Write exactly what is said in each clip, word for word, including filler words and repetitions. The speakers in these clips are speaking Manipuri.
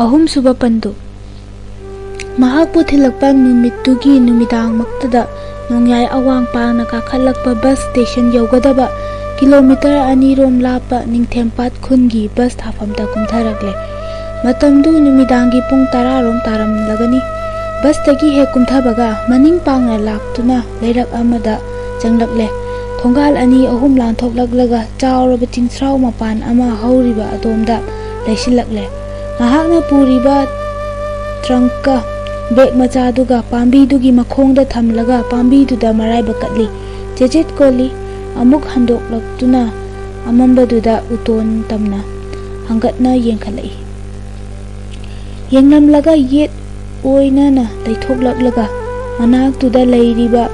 ꯑꯍꯨꯝꯁꯨꯕ ꯄꯟꯗꯨ꯫ ꯃꯍꯥꯛꯄꯨ ꯊꯤꯜꯂꯛꯄ ꯅꯨꯃꯤꯠꯇꯨꯒꯤ ꯅꯨꯃꯤꯗꯥꯡꯃꯛꯇꯗ ꯅꯣꯡꯌꯥꯏ ꯑꯋꯥꯡ ꯄꯥꯡꯅ ꯀꯥꯈꯠꯂꯛꯄ ꯕꯁ ꯁ꯭ꯇꯦꯁꯟ ꯌꯧꯒꯗꯕ ꯀꯤꯂꯣꯃꯤꯇꯔ ꯑꯅꯤꯔꯣꯝ ꯂꯥꯞꯄ ꯅꯤꯡꯊꯦꯝꯄꯥꯠ ꯈꯨꯟꯒꯤ ꯕꯁ ꯊꯥꯐꯝꯗ ꯀꯨꯝꯊꯔꯛꯂꯦ꯫ ꯃꯇꯝꯗꯨ ꯅꯨꯃꯤꯗꯥꯡꯒꯤ ꯄꯨꯡ ꯇꯔꯥꯔꯣꯝ ꯇꯥꯔꯝꯂꯒꯅꯤ꯫ ꯕꯁꯇꯒꯤ ꯍꯦꯛ ꯀꯨꯝꯊꯕꯒ ꯃꯅꯤꯡ ꯄꯥꯡꯅ ꯂꯥꯛꯇꯨꯅ ꯂꯩꯔꯛ ꯑꯃꯗ ꯆꯪꯂꯛꯂꯦ꯫ ꯊꯣꯡꯒꯥꯜ ꯑꯅꯤ ꯑꯍꯨꯝ ꯂꯥꯟꯊꯣꯛꯂꯛꯂꯒ ꯆꯥꯎꯔꯕ ꯆꯤꯡꯁ꯭ꯔꯥꯎ ꯃꯄꯥꯟ ꯑꯃ ꯍꯧꯔꯤꯕ ꯑꯗꯣꯝꯗ ꯂꯩꯁꯤꯜꯂꯛꯂꯦ꯫ ꯃꯍꯥꯛꯅ ꯄꯨꯔꯤꯕ ꯇ꯭ꯔꯪꯛꯀ ꯕꯦꯒ ꯃꯆꯥꯗꯨꯒ ꯄꯥꯝꯕꯤꯗꯨꯒꯤ ꯃꯈꯣꯡꯗ ꯊꯝꯂꯒ ꯄꯥꯝꯕꯤꯗꯨꯗ ꯃꯔꯥꯏꯕꯛ ꯀꯠꯂꯤ꯫ ꯆꯦꯆꯦꯠ ꯀꯣꯜꯂꯤ꯫ ꯑꯃꯨꯛ ꯍꯟꯗꯣꯛꯂꯛꯇꯨꯅ ꯑꯃꯝꯕꯗꯨꯗ ꯎꯇꯣꯟ ꯇꯝꯅ ꯍꯪꯒꯠꯅ ꯌꯦꯡꯈꯠꯂꯛꯏ꯫ ꯌꯦꯡꯂꯝꯂꯒ ꯌꯦꯠ ꯑꯣꯏꯅꯅ ꯂꯩꯊꯣꯛꯂꯛꯂꯒ ꯃꯅꯥꯛꯇꯨꯗ ꯂꯩꯔꯤꯕ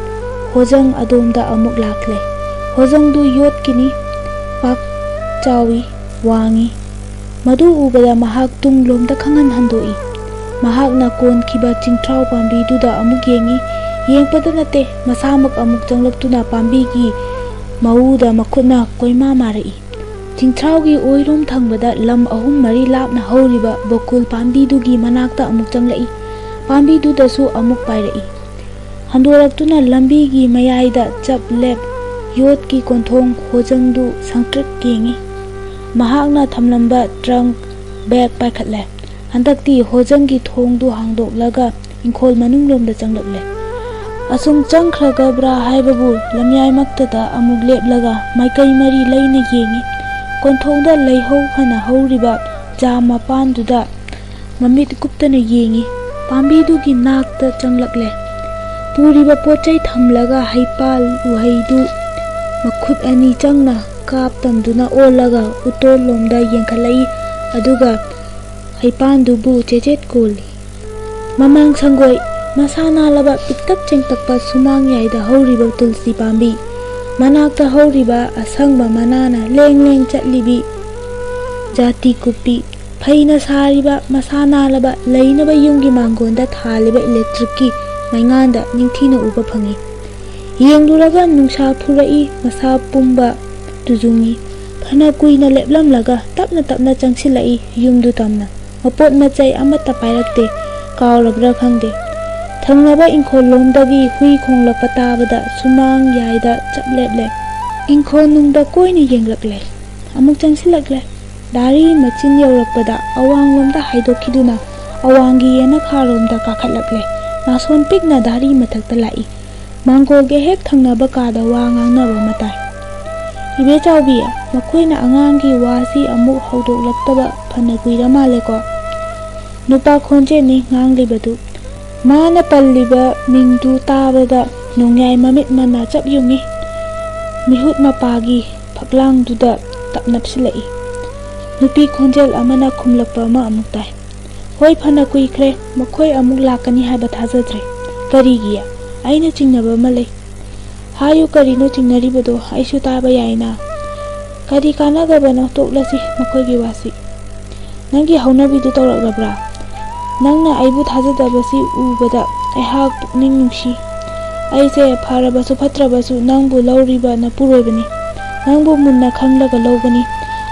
ꯍꯣꯖꯪ ꯑꯗꯣꯝꯗ ꯑꯃꯨꯛ ꯂꯥꯛꯂꯦ꯫ ꯍꯣꯖꯪꯗꯨ ꯌꯣꯠꯀꯤꯅꯤ, ꯄꯥꯛ ꯆꯥꯎꯏ, ꯋꯥꯡꯏ꯫ ꯃꯗꯨ ꯎꯕꯗ ꯃꯍꯥꯛ ꯇꯨꯡꯂꯣꯝꯗ ꯈꯪꯍꯟ ꯍꯟꯗꯣꯛꯏ꯫ ꯃꯍꯥꯛꯅ ꯀꯣꯟꯈꯤꯕ ꯆꯤꯡꯊ꯭ꯔꯥꯎ ꯄꯥꯝꯕꯤꯗꯨꯗ ꯑꯃꯨꯛ ꯌꯦꯡꯏ꯫ ꯌꯦꯡꯕꯗ ꯅꯠꯇꯦ, ꯃꯁꯥꯃꯛ ꯑꯃꯨꯛ ꯆꯪꯂꯛꯇꯨꯅ ꯄꯥꯝꯕꯤꯒꯤ ꯃꯎꯗ ꯃꯈꯨꯠꯅ ꯀꯣꯏꯃꯥ ꯃꯥꯔꯛꯏ꯫ ꯆꯤꯡꯊ꯭ꯔꯥꯎꯒꯤ ꯑꯣꯏꯔꯣꯝ ꯊꯪꯕꯗ ꯂꯝ ꯑꯍꯨꯝ ꯃꯔꯤ ꯂꯥꯞꯅ ꯍꯧꯔꯤꯕ ꯕꯀꯨꯜ ꯄꯥꯝꯕꯤꯗꯨꯒꯤ ꯃꯅꯥꯛꯇ ꯑꯃꯨꯛ ꯆꯪꯂꯛꯏ꯫ ꯄꯥꯝꯕꯤꯗꯨꯗꯁꯨ ꯑꯃꯨꯛ ꯄꯥꯏꯔꯛꯏ꯫ ꯍꯟꯗꯣꯔꯛꯇꯨꯅ ꯂꯝꯕꯤꯒꯤ ꯃꯌꯥꯏꯗ ꯆꯞ ꯂꯦꯞ ꯌꯣꯠꯀꯤ ꯀꯣꯟꯊꯣꯡ ꯍꯣꯖꯪꯗꯨ ꯁꯪꯇ꯭ꯔꯤꯛ ꯌꯦꯡꯏ꯫ ꯃꯍꯥꯛꯅ ꯊꯝꯂꯝꯕ ꯇ꯭ꯔꯪꯛ ꯕꯦꯒ ꯄꯥꯏꯈꯠꯂꯦ꯫ ꯍꯟꯗꯛꯇꯤ ꯍꯣꯖꯪꯒꯤ ꯊꯣꯡꯗꯨ ꯍꯥꯡꯗꯣꯛꯂꯒ ꯏꯪꯈꯣꯜ ꯃꯅꯨꯡꯂꯣꯝꯗ ꯆꯪꯂꯛꯂꯦ꯫ ꯑꯁꯨꯝ ꯆꯪꯈ꯭ꯔꯒꯕ꯭ꯔꯥ ꯍꯥꯏꯕꯕꯨ ꯂꯝꯌꯥꯏꯃꯛꯇꯗ ꯑꯃꯨꯛ ꯂꯦꯞꯂꯒ ꯃꯥꯏꯀꯩ ꯃꯔꯤ ꯂꯩꯅ ꯌꯦꯡꯏ꯫ ꯀꯣꯟꯊꯣꯡꯗ ꯂꯩꯍꯧ ꯐꯅ ꯍꯧꯔꯤꯕ ꯖꯥꯝ ꯃꯄꯥꯟꯗꯨꯗ ꯃꯃꯤꯠ ꯀꯨꯞꯇꯅ ꯌꯦꯡꯏ꯫ ꯄꯥꯝꯕꯤꯗꯨꯒꯤ ꯅꯥꯛꯇ ꯆꯪꯂꯛꯂꯦ꯫ ꯄꯨꯔꯤꯕ ꯄꯣꯠ ꯆꯩ ꯊꯝꯂꯒ ꯍꯩꯄꯥꯜ ꯎꯍꯩꯗꯨ ꯃꯈꯨꯠ ꯑꯅꯤ ꯆꯪꯅ ꯀꯥꯞ ꯇꯝꯗꯨꯅ ꯑꯣꯜꯂꯒ ꯎꯇꯣꯜꯂꯣꯝꯗ ꯌꯦꯡꯈꯠꯂꯛꯏ꯫ ꯑꯗꯨꯒ ꯍꯩꯄꯥꯟꯗꯨꯕꯨ ꯆꯦꯆꯦꯠ ꯀꯣꯜꯂꯤ꯫ ꯃꯃꯥꯡ ꯁꯪꯒꯣꯏ, ꯃꯁꯥ ꯅꯥꯜꯂꯕ ꯄꯤꯛꯇꯛ ꯆꯦꯡꯇꯛꯄ ꯁꯨꯃꯥꯡ ꯌꯥꯏꯗ ꯍꯧꯔꯤꯕ ꯇꯨꯜꯁꯤ ꯄꯥꯝꯕꯤ, ꯃꯅꯥꯛꯇ ꯍꯧꯔꯤꯕ ꯑꯁꯪꯕ ꯃꯅꯥꯅ ꯂꯦꯡ ꯂꯦꯡ ꯆꯠꯂꯤꯕꯤ ꯖꯥꯇꯤ ꯀꯨꯞꯄꯤ, ꯐꯩꯅ ꯁꯥꯔꯤꯕ ꯃꯁꯥ ꯅꯥꯜꯂꯕ ꯂꯩꯅꯕ ꯌꯨꯝꯒꯤ ꯃꯥꯡꯒꯣꯟꯗ ꯊꯥꯜꯂꯤꯕ ꯏꯂꯦꯛꯇ꯭ꯔꯤꯛꯀꯤ ꯃꯩꯉꯥꯟꯗ ꯅꯤꯡꯊꯤꯅ ꯎꯕ ꯐꯪꯏ꯫ ꯌꯦꯡꯂꯨꯔꯒ ꯅꯨꯡꯁꯥ ꯐꯨꯔꯛꯏ, ꯃꯁꯥ ꯄꯨꯝꯕ ꯇꯨꯖꯨꯡꯏ꯫ ꯐꯅ ꯀꯨꯏꯅ ꯂꯦꯞꯂꯝꯂꯒ ꯇꯞꯅ ꯇꯞꯅ ꯆꯪꯁꯤꯜꯂꯛꯏ ꯌꯨꯝꯗꯨ ꯇꯝꯅ꯫ ꯃꯄꯣꯠ ꯃꯆꯩ ꯑꯃꯠꯇ ꯄꯥꯏꯔꯛꯇꯦ꯫ ꯀꯥꯎꯔꯕ꯭ꯔꯥ ꯈꯪꯗꯦ, ꯊꯪꯅꯕ ꯏꯪꯈꯣꯜ ꯂꯣꯝꯗꯒꯤ ꯍꯨꯏ ꯈꯣꯡꯂꯛꯄ ꯇꯥꯕꯗ ꯁꯨꯃꯥꯡ ꯌꯥꯏꯗ ꯆꯞ ꯂꯦꯞꯂꯦ꯫ ꯏꯪꯈꯣꯜ ꯅꯨꯡꯗ ꯀꯣꯏꯅ ꯌꯦꯡꯂꯛꯂꯦ꯫ ꯑꯃꯨꯛ ꯆꯪꯁꯤꯜꯂꯛꯂꯦ꯫ ꯗꯥꯔꯤ ꯃꯆꯤꯟ ꯌꯧꯔꯛꯄꯗ ꯑꯋꯥꯡꯂꯣꯝꯗ ꯍꯥꯏꯗꯣꯛꯈꯤꯗꯨꯅ ꯑꯋꯥꯡꯒꯤ ꯌꯦꯅꯈꯥꯔꯣꯝꯗ ꯀꯥꯈꯠꯂꯛꯂꯦ꯫ ꯅꯥꯁꯣꯟ ꯄꯤꯛꯅ ꯗꯥꯔꯤ ꯃꯊꯛꯇ ꯂꯥꯛꯏ꯫ ꯃꯥꯡꯒꯣꯜꯒ ꯍꯦꯛ ꯊꯪꯅꯕ ꯀꯥꯗ ꯋꯥ ꯉꯥꯡꯅꯕ ꯑꯃ ꯇꯥꯏ꯫ "ꯏꯕꯦꯆꯥꯎꯕꯤ, ꯃꯈꯣꯏꯅ ꯑꯉꯥꯡꯒꯤ ꯋꯥꯁꯤ ꯑꯃꯨꯛ ꯍꯧꯗꯣꯛꯂꯛꯇꯕ ꯐꯅ ꯀꯨꯏꯔ ꯃꯥꯜꯂꯦꯀꯣ?" ꯅꯨꯄꯥ ꯈꯣꯟꯖꯦꯜꯅꯤ ꯉꯥꯡꯂꯤꯕꯗꯨ꯫ ꯃꯥꯅ ꯄꯜꯂꯤꯕ ꯃꯤꯡꯗꯨ ꯇꯥꯕꯗ ꯅꯣꯡꯌꯥꯏ ꯃꯃꯤꯠ ꯃꯅꯥ ꯆꯞ ꯌꯨꯡꯏ꯫ ꯃꯤꯍꯨꯠ ꯃꯄꯥꯒꯤ ꯐꯛꯂꯥꯡꯗꯨꯗ ꯇꯞ ꯅꯞꯁꯤꯜꯂꯛꯏ꯫ ꯅꯨꯄꯤ ꯈꯣꯟꯖꯦꯜ ꯑꯃꯅ ꯈꯨꯝꯂꯛꯄ ꯑꯃ ꯑꯃꯨꯛ ꯇꯥꯏ꯫ "ꯍꯣꯏ, ꯐꯅ ꯀꯨꯏꯈ꯭ꯔꯦ꯫ ꯃꯈꯣꯏ ꯑꯃꯨꯛ ꯂꯥꯛꯀꯅꯤ ꯍꯥꯏꯕ ꯊꯥꯖꯗ꯭ꯔꯦ꯫ ꯀꯔꯤꯒꯤ? ꯑꯩꯅ ꯆꯤꯡꯅꯕ ꯑꯃ ꯂꯩ꯫" "ꯍꯥꯏꯌꯨ, ꯀꯔꯤꯅꯣ ꯆꯤꯡꯅꯔꯤꯕꯗꯣ? ꯑꯩꯁꯨ ꯇꯥꯕ ꯌꯥꯏꯅ꯫" "ꯀꯔꯤ ꯀꯥꯟꯅꯒꯕꯅꯣ? ꯇꯣꯛꯂꯁꯤ ꯃꯈꯣꯏꯒꯤ ꯋꯥꯁꯤ꯫ ꯅꯪꯒꯤ ꯍꯧꯅꯕꯤꯗꯨ ꯇꯧꯔꯛꯂꯕ꯭ꯔꯥ? ꯅꯪꯅ ꯑꯩꯕꯨ ꯊꯥꯖꯗꯕꯁꯤ ꯎꯕꯗ ꯑꯩꯍꯥꯛ ꯄꯨꯛꯅꯤꯡ ꯅꯨꯡꯁꯤ꯫ ꯑꯩꯁꯦ ꯐꯔꯕꯁꯨ ꯐꯠꯇ꯭ꯔꯕꯁꯨ ꯅꯪꯕꯨ ꯂꯧꯔꯤꯕ ꯅꯄꯨꯔꯣꯏꯕꯅꯤ꯫ ꯅꯪꯕꯨ ꯃꯨꯟꯅ ꯈꯪꯂꯒ ꯂꯧꯕꯅꯤ꯫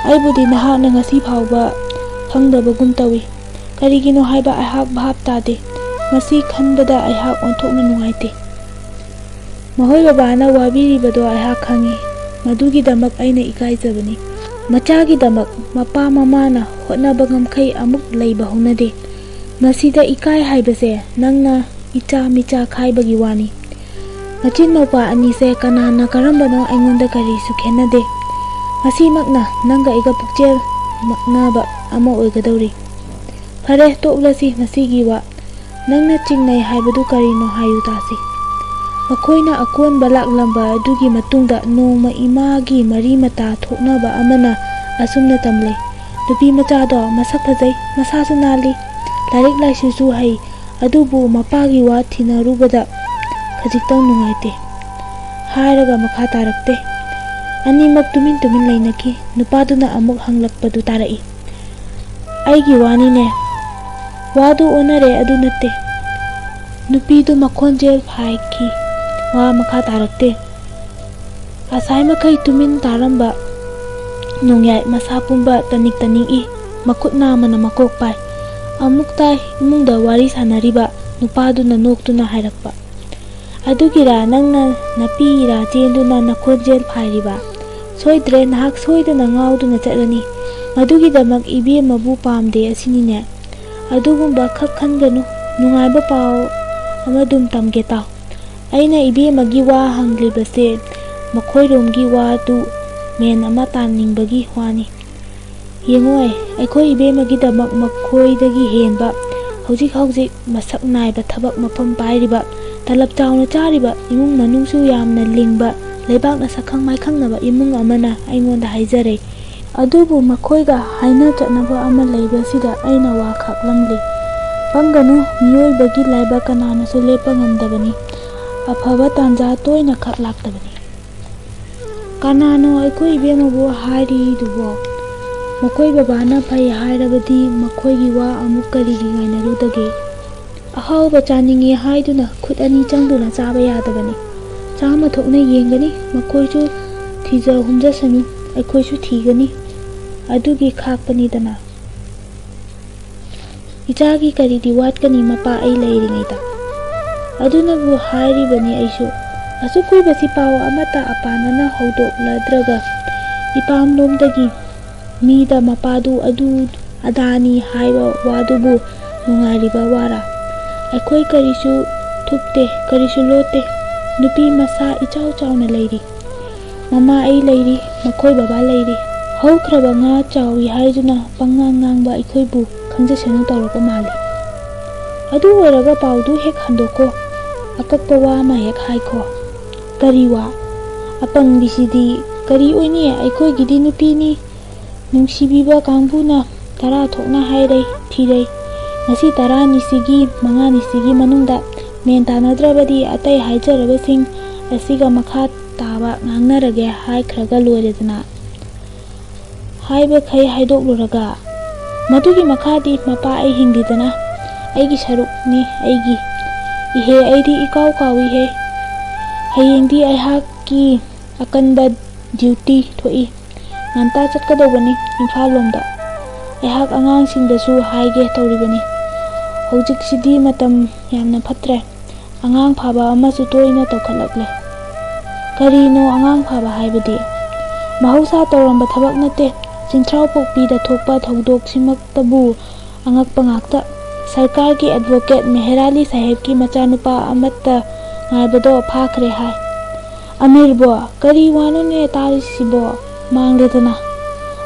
ꯑꯩꯕꯨꯗꯤ ꯅꯍꯥꯛꯅ ꯉꯁꯤ ꯐꯥꯎꯕ ꯈꯪꯗꯕꯒꯨꯝ ꯇꯧꯏ꯫ ꯀꯔꯤꯒꯤꯅꯣ ꯍꯥꯏꯕ ꯑꯩꯍꯥꯛ ꯚꯥꯞ ꯇꯥꯗꯦ꯫ ꯃꯁꯤ ꯈꯟꯕꯗ ꯑꯩꯍꯥꯛ ꯑꯣꯟꯊꯣꯛꯅ ꯅꯨꯡꯉꯥꯏꯇꯦ꯫ ꯃꯈꯣꯏ ꯕꯕꯥꯅ ꯋꯥꯕꯤꯔꯤꯕꯗꯣ ꯑꯩꯍꯥꯛ ꯈꯪꯏ꯫ ꯃꯗꯨꯒꯤꯗꯃꯛ ꯑꯩꯅ ꯏꯀꯥꯏꯖꯕꯅꯤ꯫ ꯃꯆꯥꯒꯤꯗꯃꯛ ꯃꯄꯥ ꯃꯃꯥꯅ ꯍꯣꯠꯅꯕ ꯉꯝꯈꯩ ꯑꯃꯨꯛ ꯂꯩꯕ ꯍꯧꯅꯗꯦ꯫ ꯃꯁꯤꯗ ꯏꯀꯥꯏ ꯍꯥꯏꯕꯁꯦ ꯅꯪꯅ ꯏꯆꯥ ꯃꯤꯆꯥ ꯈꯥꯏꯕꯒꯤ ꯋꯥꯅꯤ꯫ ꯃꯆꯤꯟ ꯃꯧꯄꯥ ꯑꯅꯤꯁꯦ ꯀꯅꯥꯅ ꯀꯔꯝꯕꯅꯣ ꯑꯩꯉꯣꯟꯗ ꯀꯔꯤꯁꯨ ꯈꯦꯠꯅꯗꯦ꯫ ꯃꯁꯤꯃꯛꯅ ꯅꯪꯒ ꯑꯩꯒ ꯄꯨꯛꯆꯦꯜ ꯃꯛꯅꯕ ꯑꯃ ꯑꯣꯏꯒꯗꯧꯔꯤ꯫ ꯐꯔꯦ, ꯇꯣꯛꯂꯁꯤ ꯃꯁꯤꯒꯤ ꯋꯥ꯫ ꯅꯪꯅ ꯆꯤꯡꯅꯩ ꯍꯥꯏꯕꯗꯨ ꯀꯔꯤꯅꯣ ꯍꯥꯏꯌꯨ ꯇꯥꯁꯤ꯫" ꯃꯈꯣꯏꯅ ꯑꯀꯣꯟꯕ ꯂꯥꯛꯂꯝꯕ ꯑꯗꯨꯒꯤ ꯃꯇꯨꯡꯗ ꯅꯣꯡꯃ ꯏꯃꯥꯒꯤ ꯃꯔꯤ ꯃꯇꯥ ꯊꯣꯛꯅꯕ ꯑꯃꯅ ꯑꯁꯨꯝꯅ ꯇꯝꯂꯦ, "ꯅꯨꯄꯤ ꯃꯆꯥꯗꯣ ꯃꯁꯛ ꯐꯖꯩ, ꯃꯁꯥꯁꯨ ꯅꯥꯜꯂꯤ, ꯂꯥꯏꯔꯤꯛ ꯂꯥꯏꯁꯨꯁꯨ ꯍꯩ, ꯑꯗꯨꯕꯨ ꯃꯄꯥꯒꯤ ꯋꯥ ꯊꯤꯅꯔꯨꯕꯗ ꯈꯖꯤꯛꯇꯪ ꯅꯨꯡꯉꯥꯏꯇꯦ" ꯍꯥꯏꯔꯒ ꯃꯈꯥ ꯇꯥꯔꯛꯇꯦ꯫ ꯑꯅꯤꯃꯛ ꯇꯨꯃꯤꯟ ꯇꯨꯃꯤꯟ ꯂꯩꯅꯈꯤ꯫ ꯅꯨꯄꯥꯗꯨꯅ ꯑꯃꯨꯛ ꯍꯪꯂꯛꯄꯗꯨ ꯇꯥꯔꯛꯏ꯫ "ꯑꯩꯒꯤ ꯋꯥꯅꯤꯅꯦ꯫" "ꯋꯥꯗꯨ ꯑꯣꯟꯅꯔꯦ, ꯑꯗꯨ ꯅꯠꯇꯦ꯫" ꯅꯨꯄꯤꯗꯨ ꯃꯈꯣꯟꯖꯦꯜ ꯐꯥꯏꯈꯤ꯫ ꯋꯥ ꯃꯈꯥ ꯇꯥꯔꯛꯇꯦ꯫ ꯉꯁꯥꯏ ꯃꯈꯩ ꯇꯨꯃꯤꯟ ꯇꯥꯔꯝꯕ ꯅꯣꯡꯌꯥꯏ ꯃꯁꯥ ꯄꯨꯝꯕ ꯇꯅꯤꯛ ꯇꯅꯤꯛꯏ꯫ ꯃꯈꯨꯠ ꯅꯥꯝꯃꯅ ꯃꯀꯣꯛ ꯄꯥꯏ꯫ ꯑꯃꯨꯛꯇ ꯏꯃꯨꯡꯗ ꯋꯥꯔꯤ ꯁꯥꯟꯅꯔꯤꯕ ꯅꯨꯄꯥꯗꯨꯅ ꯅꯣꯛꯇꯨꯅ ꯍꯥꯏꯔꯛꯄ, "ꯑꯗꯨꯒꯤꯔꯥ ꯅꯪꯅ ꯅꯥꯄꯤ ꯏꯔꯥ ꯆꯦꯟꯗꯨꯅ ꯅꯈꯣꯟꯖꯦꯜ ꯐꯥꯏꯔꯤꯕ? ꯁꯣꯏꯗ꯭ꯔꯦ, ꯅꯍꯥꯛ ꯁꯣꯏꯗꯅ ꯉꯥꯎꯗꯨꯅ ꯆꯠꯂꯅꯤ꯫ ꯃꯗꯨꯒꯤꯗꯃꯛ ꯏꯕꯦꯝꯃꯕꯨ ꯄꯥꯝꯗꯦ ꯑꯁꯤꯅꯤꯅꯦ?" "ꯑꯗꯨꯒꯨꯝꯕ ꯈꯛ ꯈꯟꯒꯅꯨ꯫ ꯅꯨꯡꯉꯥꯏꯕ ꯄꯥꯎ ꯑꯃꯗꯨꯝ ꯇꯝꯒꯦ ꯇꯥꯎ꯫ ꯑꯩꯅ ꯏꯕꯦꯝꯃꯒꯤ ꯋꯥ ꯍꯪꯂꯤꯕꯁꯦ ꯃꯈꯣꯏꯔꯣꯝꯒꯤ ꯋꯥꯗꯨ ꯃꯦꯟ ꯑꯃ ꯇꯥꯅꯤꯡꯕꯒꯤ ꯋꯥꯅꯤ꯫ ꯌꯦꯡꯉꯣꯏ, ꯑꯩꯈꯣꯏ ꯏꯕꯦꯝꯃꯒꯤꯗꯃꯛ ꯃꯈꯣꯏꯗꯒꯤ ꯍꯦꯟꯕ ꯍꯧꯖꯤꯛ ꯍꯧꯖꯤꯛ ꯃꯁꯛ ꯅꯥꯏꯕ ꯊꯕꯛ ꯃꯐꯝ ꯄꯥꯏꯔꯤꯕ, ꯇꯂꯕ ꯆꯥꯎꯅ ꯆꯥꯔꯤꯕ, ꯏꯃꯨꯡ ꯃꯅꯨꯡꯁꯨ ꯌꯥꯝꯅ ꯂꯤꯡꯕ, ꯂꯩꯕꯥꯛꯅ ꯁꯛꯈꯪ ꯃꯥꯏꯈꯪꯅꯕ ꯏꯃꯨꯡ ꯑꯃꯅ ꯑꯩꯉꯣꯟꯗ ꯍꯥꯏꯖꯔꯦ꯫ ꯑꯗꯨꯕꯨ ꯃꯈꯣꯏꯒ ꯍꯥꯏꯅ ꯆꯠꯅꯕ ꯑꯃ ꯂꯩꯕꯁꯤꯗ ꯑꯩꯅ ꯋꯥ ꯈꯥꯛꯂꯝꯂꯤ꯫ ꯄꯪꯒꯅꯨ, ꯃꯤꯑꯣꯏꯕꯒꯤ ꯂꯥꯏꯕꯛ ꯀꯅꯥꯅꯁꯨ ꯂꯦꯞꯄ ꯉꯝꯗꯕꯅꯤ꯫ ꯑꯐꯕ ꯇꯥꯟꯖꯥ ꯇꯣꯏꯅ ꯈꯛ ꯂꯥꯛꯇꯕꯅꯤ꯫ ꯀꯅꯥꯅꯣ ꯑꯩꯈꯣꯏ ꯏꯕꯦꯝꯃꯕꯨ ꯍꯥꯏꯔꯤꯗꯨꯕꯣ? ꯃꯈꯣꯏ ꯕꯕꯥꯅ ꯐꯩ ꯍꯥꯏꯔꯕꯗꯤ ꯃꯈꯣꯏꯒꯤ ꯋꯥ ꯑꯃꯨꯛ ꯀꯔꯤꯒꯤ ꯉꯥꯏꯅꯔꯨꯗꯒꯦ? ꯑꯍꯥꯎꯕ ꯆꯥꯅꯤꯡꯉꯤ ꯍꯥꯏꯗꯨꯅ ꯈꯨꯠ ꯑꯅꯤ ꯆꯪꯗꯨꯅ ꯆꯥꯕ ꯌꯥꯗꯕꯅꯤ꯫ ꯆꯥꯃ ꯊꯣꯛꯅ ꯌꯦꯡꯒꯅꯤ, ꯃꯈꯣꯏꯁꯨ ꯊꯤꯖ ꯍꯨꯝꯖꯁꯅꯨ, ꯑꯩꯈꯣꯏꯁꯨ ꯊꯤꯒꯅꯤ꯫ ꯑꯗꯨꯒꯤ ꯈꯥꯛꯄꯅꯤꯗꯅ꯫ ꯏꯆꯥꯒꯤ ꯀꯔꯤꯗꯤ ꯋꯥꯠꯀꯅꯤ ꯃꯄꯥ ꯑꯩ ꯂꯩꯔꯤꯉꯩꯗ꯫ ꯑꯗꯨꯅꯕꯨ ꯍꯥꯏꯔꯤꯕꯅꯤ ꯑꯩꯁꯨ꯫ ꯑꯁꯨꯛ ꯀꯨꯏꯕꯁꯤ ꯄꯥꯎ ꯑꯃꯠꯇ ꯑꯄꯥꯅꯅ ꯍꯧꯗꯣꯛꯂꯗ꯭ꯔꯒ ꯏꯄꯥꯝꯂꯣꯝꯗꯒꯤ ꯃꯤꯗ ꯃꯄꯥꯗꯨ ꯑꯗꯨ ꯑꯗꯥꯅꯤ ꯍꯥꯏꯕ ꯋꯥꯗꯨꯕꯨ ꯅꯨꯡꯉꯥꯏꯔꯤꯕ ꯋꯥꯔꯥ? ꯑꯩꯈꯣꯏ ꯀꯔꯤꯁꯨ ꯊꯨꯞꯇꯦ, ꯀꯔꯤꯁꯨ ꯂꯣꯠꯇꯦ꯫ ꯅꯨꯄꯤ ꯃꯁꯥ ꯏꯆꯥꯎ ꯆꯥꯎꯅ ꯂꯩꯔꯤ꯫ ꯃꯃꯥ ꯑꯩ ꯂꯩꯔꯤ, ꯃꯈꯣꯏ ꯕꯕꯥ ꯂꯩꯔꯤ꯫ ꯍꯧꯈ꯭ꯔꯕ ꯉꯥ ꯆꯥꯎꯏ ꯍꯥꯏꯗꯨꯅ ꯄꯪꯉꯥꯡ ꯉꯥꯡꯕ ꯑꯩꯈꯣꯏꯕꯨ ꯈꯪꯖꯁꯅꯨ ꯇꯧꯔꯛꯄ ꯃꯥꯜꯂꯤ꯫ ꯑꯗꯨ ꯑꯣꯏꯔꯒ ꯄꯥꯎꯗꯨ ꯍꯦꯛ ꯍꯟꯗꯣꯛꯈꯣ, ꯑꯀꯛꯄ ꯋꯥ ꯑꯃ ꯍꯦꯛ ꯍꯥꯏꯈꯣ꯫ ꯀꯔꯤ ꯋꯥ? ꯑꯄꯪꯕꯤꯁꯤꯗꯤ ꯀꯔꯤ ꯑꯣꯏꯅꯤ? ꯑꯩꯈꯣꯏꯒꯤꯗꯤ ꯅꯨꯄꯤꯅꯤ꯫ ꯅꯨꯡꯁꯤꯕꯤꯕ ꯀꯥꯡꯕꯨꯅ ꯇꯔꯥ ꯊꯣꯛꯅ ꯍꯥꯏꯔꯦ, ꯊꯤꯔꯦ꯫ ꯉꯁꯤ ꯇꯔꯥꯅꯤꯁꯤꯒꯤ, ꯃꯉꯥꯅꯤꯁꯤꯒꯤ ꯃꯅꯨꯡꯗ ꯃꯦꯟ ꯇꯥꯅꯗ꯭ꯔꯕꯗꯤ ꯑꯇꯩ ꯍꯥꯏꯖꯔꯕꯁꯤꯡ ꯑꯁꯤꯒ ꯃꯈꯥ ꯇꯥꯕ ꯉꯥꯡꯅꯔꯒꯦ ꯍꯥꯏꯈ꯭ꯔꯒ ꯂꯣꯏꯔꯦꯗꯅ꯫ ꯍꯥꯏꯕꯈꯩ ꯍꯥꯏꯗꯣꯛꯂꯨꯔꯒ, ꯃꯗꯨꯒꯤ ꯃꯈꯥꯗꯤ ꯃꯄꯥ ꯑꯩ ꯍꯤꯡꯂꯤꯗꯅ ꯑꯩꯒꯤ ꯁꯔꯨꯛꯅꯤ ꯑꯩꯒꯤ꯫ ꯏꯍꯦ, ꯑꯩꯗꯤ ꯏꯀꯥꯎ ꯀꯥꯎꯏꯍꯦ꯫ ꯍꯌꯦꯡꯗꯤ ꯑꯩꯍꯥꯛꯀꯤ ꯑꯀꯟꯕ ꯗ꯭ꯌꯨꯇꯤ ꯊꯣꯛꯏ꯫ ꯉꯟꯇꯥ ꯆꯠꯀꯗꯧꯕꯅꯤ ꯏꯝꯐꯥꯜ ꯂꯣꯝꯗ꯫ ꯑꯩꯍꯥꯛ ꯑꯉꯥꯡꯁꯤꯡꯗꯁꯨ ꯍꯥꯏꯒꯦ ꯇꯧꯔꯤꯕꯅꯤ꯫ ꯍꯧꯖꯤꯛꯁꯤꯗꯤ ꯃꯇꯝ ꯌꯥꯝꯅ ꯐꯠꯇ꯭ꯔꯦ꯫ ꯑꯉꯥꯡ ꯐꯥꯕ ꯑꯃꯁꯨ ꯇꯣꯏꯅ ꯇꯧꯈꯠꯂꯛꯂꯦ꯫ ꯀꯔꯤꯅꯣ ꯑꯉꯥꯡ ꯐꯥꯕ ꯍꯥꯏꯕꯗꯤ? ꯃꯍꯧꯁꯥ ꯇꯧꯔꯝꯕ ꯊꯕꯛ ꯅꯠꯇꯦ꯫ ꯆꯤꯟꯊ꯭ꯔꯥꯎ ꯄꯣꯛꯄꯤꯗ ꯊꯣꯛꯄ ꯊꯧꯗꯣꯛꯁꯤꯃꯛꯇꯕꯨ ꯑꯉꯛꯄ ꯉꯥꯛꯇ꯫ ꯁꯔꯀꯥꯔꯒꯤ ꯑꯦꯗꯚꯣꯀꯦꯠ ꯃꯦꯍꯦꯔ ꯑꯂꯤ ꯁꯥꯍꯦꯕꯀꯤ ꯃꯆꯥꯅꯨꯄꯥ ꯑꯃꯠꯇ ꯉꯥꯏꯕꯗꯣ ꯐꯥꯈ꯭ꯔꯦ ꯍꯥꯏ꯫ ꯑꯃꯤꯔꯕꯣ, ꯀꯔꯤ ꯋꯥꯅꯣꯅꯦ ꯇꯥꯔꯤꯁꯤꯕꯣ? ꯃꯥꯡꯂꯦꯗꯅ꯫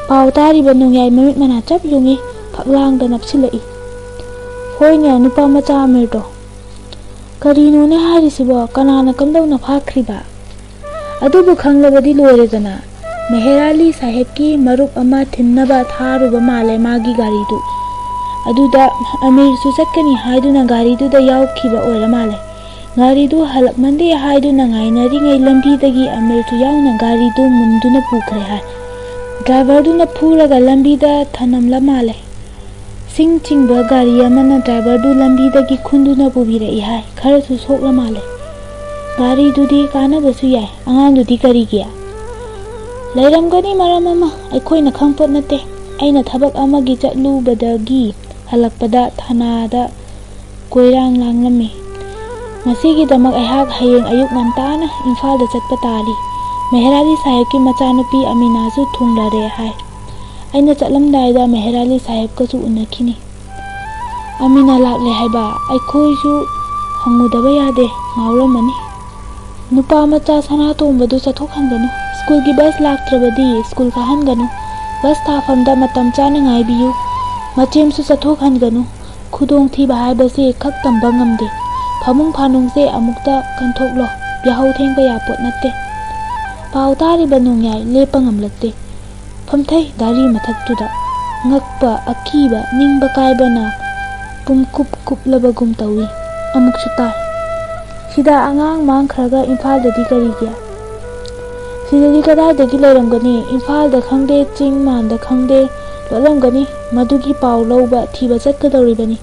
ꯄꯥꯎ ꯇꯥꯔꯤꯕ ꯅꯣꯡꯌꯥꯏ ꯃꯃꯤꯠ ꯃꯅꯥ ꯆꯞ ꯌꯨꯡꯏ, ꯐꯛꯂꯥꯡꯗ ꯅꯞꯁꯤꯜꯂꯛꯏ꯫ ꯍꯣꯏꯅꯦ, ꯅꯨꯄꯥ ꯃꯆꯥ ꯑꯃꯤꯔꯗꯣ꯫ ꯀꯔꯤꯅꯣꯅꯦ ꯍꯥꯏꯔꯤꯁꯤꯕꯣ? ꯀꯅꯥꯅ ꯀꯝꯗꯧꯅ ꯐꯥꯈ꯭ꯔꯤꯕ? ꯑꯗꯨꯕꯨ ꯈꯪꯂꯕꯗꯤ ꯂꯣꯏꯔꯦꯗꯅ꯫ ꯃꯦꯍꯦꯔ ꯑꯂꯤ ꯁꯥꯍꯦꯕꯀꯤ ꯃꯔꯨꯞ ꯑꯃ ꯊꯤꯟꯅꯕ ꯊꯥꯔꯨꯕ ꯃꯥꯜꯂꯦ ꯃꯥꯒꯤ ꯒꯥꯔꯤꯗꯨ꯫ ꯑꯗꯨꯗ ꯑꯃꯤꯔꯁꯨ ꯆꯠꯀꯅꯤ ꯍꯥꯏꯗꯨꯅ ꯒꯥꯔꯤꯗꯨꯗ ꯌꯥꯎꯈꯤꯕ ꯑꯣꯏꯔ ꯃꯥꯜꯂꯦ꯫ ꯒꯥꯔꯤꯗꯨ ꯍꯜꯂꯛꯃꯟꯗꯦ ꯍꯥꯏꯗꯨꯅ ꯉꯥꯏꯅꯔꯤꯉꯩ ꯂꯝꯕꯤꯗꯒꯤ ꯑꯃꯤꯔꯁꯨ ꯌꯥꯎꯅ ꯒꯥꯔꯤꯗꯨ ꯃꯨꯟꯗꯨꯅ ꯄꯨꯈ꯭ꯔꯦ ꯍꯥꯏ꯫ ꯗ꯭ꯔꯥꯏꯚꯔꯗꯨꯅ ꯐꯨꯔꯒ ꯂꯝꯕꯤꯗ ꯊꯅꯝꯂ ꯃꯥꯜꯂꯦ꯫ ꯁꯤꯡ ꯆꯤꯡꯕ ꯒꯥꯔꯤ ꯑꯃꯅ ꯗ꯭ꯔꯥꯏꯚꯔꯗꯨ ꯂꯝꯕꯤꯗꯒꯤ ꯈꯨꯟꯗꯨꯅ ꯄꯨꯕꯤꯔꯛꯏ ꯍꯥꯏ꯫ ꯈꯔꯁꯨ ꯁꯣꯛꯂ ꯃꯥꯜꯂꯦ꯫ ꯒꯥꯔꯤꯗꯨꯗꯤ ꯀꯥꯟꯅꯕꯁꯨ ꯌꯥꯏ, ꯑꯉꯥꯡꯗꯨꯗꯤ ꯀꯔꯤꯒꯤ? ꯂꯩꯔꯝꯒꯅꯤ ꯃꯔꯝ ꯑꯃ, ꯑꯩꯈꯣꯏꯅ ꯈꯪꯄꯣꯠ ꯅꯠꯇꯦ꯫ ꯑꯩꯅ ꯊꯕꯛ ꯑꯃꯒꯤ ꯆꯠꯂꯨꯕꯗꯒꯤ ꯍꯜꯂꯛꯄꯗ ꯊꯅꯥꯗ ꯀꯣꯏꯔꯥꯡ ꯂꯥꯡꯂꯝꯃꯤ꯫ ꯃꯁꯤꯒꯤꯗꯃꯛ ꯑꯩꯍꯥꯛ ꯍꯌꯦꯡ ꯑꯌꯨꯛ ꯉꯟꯇꯥꯅ ꯏꯝꯐꯥꯜꯗ ꯆꯠꯄ ꯇꯥꯔꯤ꯫ ꯃꯦꯍꯦꯔ ꯑꯂꯤ ꯁꯥꯍꯦꯕꯀꯤ ꯃꯆꯥꯅꯨꯄꯤ ꯑꯃꯤꯅꯥꯁꯨ ꯊꯨꯡꯂꯔꯦ ꯍꯥꯏ꯫ ꯑꯩꯅ ꯆꯠꯂꯝꯗꯥꯏꯗ ꯃꯦꯍꯦꯔ ꯑꯂꯤ ꯁꯥꯍꯦꯕꯀꯁꯨ ꯎꯅꯈꯤꯅꯤ꯫ ꯑꯃꯤꯅꯥ ꯂꯥꯛꯂꯦ ꯍꯥꯏꯕ? ꯑꯩꯈꯣꯏꯁꯨ ꯍꯪꯉꯨꯗꯕ ꯌꯥꯗꯦ, ꯉꯥꯎꯔꯝꯃꯅꯤ꯫ ꯅꯨꯄꯥ ꯃꯆꯥ ꯁꯅꯥꯇꯣꯝꯕꯗꯨ ꯆꯠꯊꯣꯛꯍꯟꯒꯅꯨ꯫ ꯁ꯭ꯀꯨꯜꯒꯤ ꯕꯁ ꯂꯥꯛꯇ꯭ꯔꯕꯗꯤ ꯁ꯭ꯀꯨꯜ ꯀꯥꯍꯟꯒꯅꯨ꯫ ꯕꯁ ꯊꯥꯐꯝꯗ ꯃꯇꯝ ꯆꯥꯅ ꯉꯥꯏꯕꯤꯌꯨ꯫ ꯃꯆꯦꯝꯁꯨ ꯆꯠꯊꯣꯛꯍꯟꯒꯅꯨ꯫ ꯈꯨꯗꯣꯡꯊꯤꯕ ꯍꯥꯏꯕꯁꯤ ꯈꯛ ꯇꯝꯕ ꯉꯝꯗꯦ꯫ ꯐꯃꯨꯡ ꯐꯥꯅꯨꯡꯁꯦ ꯑꯃꯨꯛꯇ ꯀꯟꯊꯣꯛꯂꯣ꯫ ꯌꯥꯍꯧ ꯊꯦꯡꯕ ꯌꯥꯄꯣꯠ ꯅꯠꯇꯦ꯫ ꯄꯥꯎ ꯇꯥꯔꯤꯕ ꯅꯣꯡꯌꯥꯏ ꯂꯦꯞꯄ ꯉꯝꯂꯛꯇꯦ꯫ ꯐꯝꯊꯩ ꯗꯥꯔꯤ ꯃꯊꯛꯇꯨꯗ꯫ ꯉꯛꯄ, ꯑꯀꯤꯕ, ꯅꯤꯡꯕ ꯀꯥꯏꯕꯅ ꯄꯨꯝꯀꯨꯞ ꯀꯨꯞꯂꯕꯒꯨꯝ ꯇꯧꯏ꯫ ꯑꯃꯨꯛꯁꯨ ꯇꯥꯏ꯫ ꯁꯤꯗ ꯑꯉꯥꯡ ꯃꯥꯡꯈ꯭ꯔꯒ ꯏꯝꯐꯥꯜꯗꯗꯤ ꯀꯔꯤꯒꯤ? ꯁꯤꯗꯗꯤ ꯀꯗꯥꯏꯗꯒꯤ ꯂꯩꯔꯝꯒꯅꯤ? ꯏꯝꯐꯥꯜꯗ ꯈꯪꯗꯦ, ꯆꯤꯡ ꯃꯥꯟꯗ ꯈꯪꯗꯦ, ꯂꯣꯠꯂꯝꯒꯅꯤ꯫ ꯃꯗꯨꯒꯤ ꯄꯥꯎ ꯂꯧꯕ, ꯊꯤꯕ ꯆꯠꯀꯗꯧꯔꯤꯕꯅꯤ꯫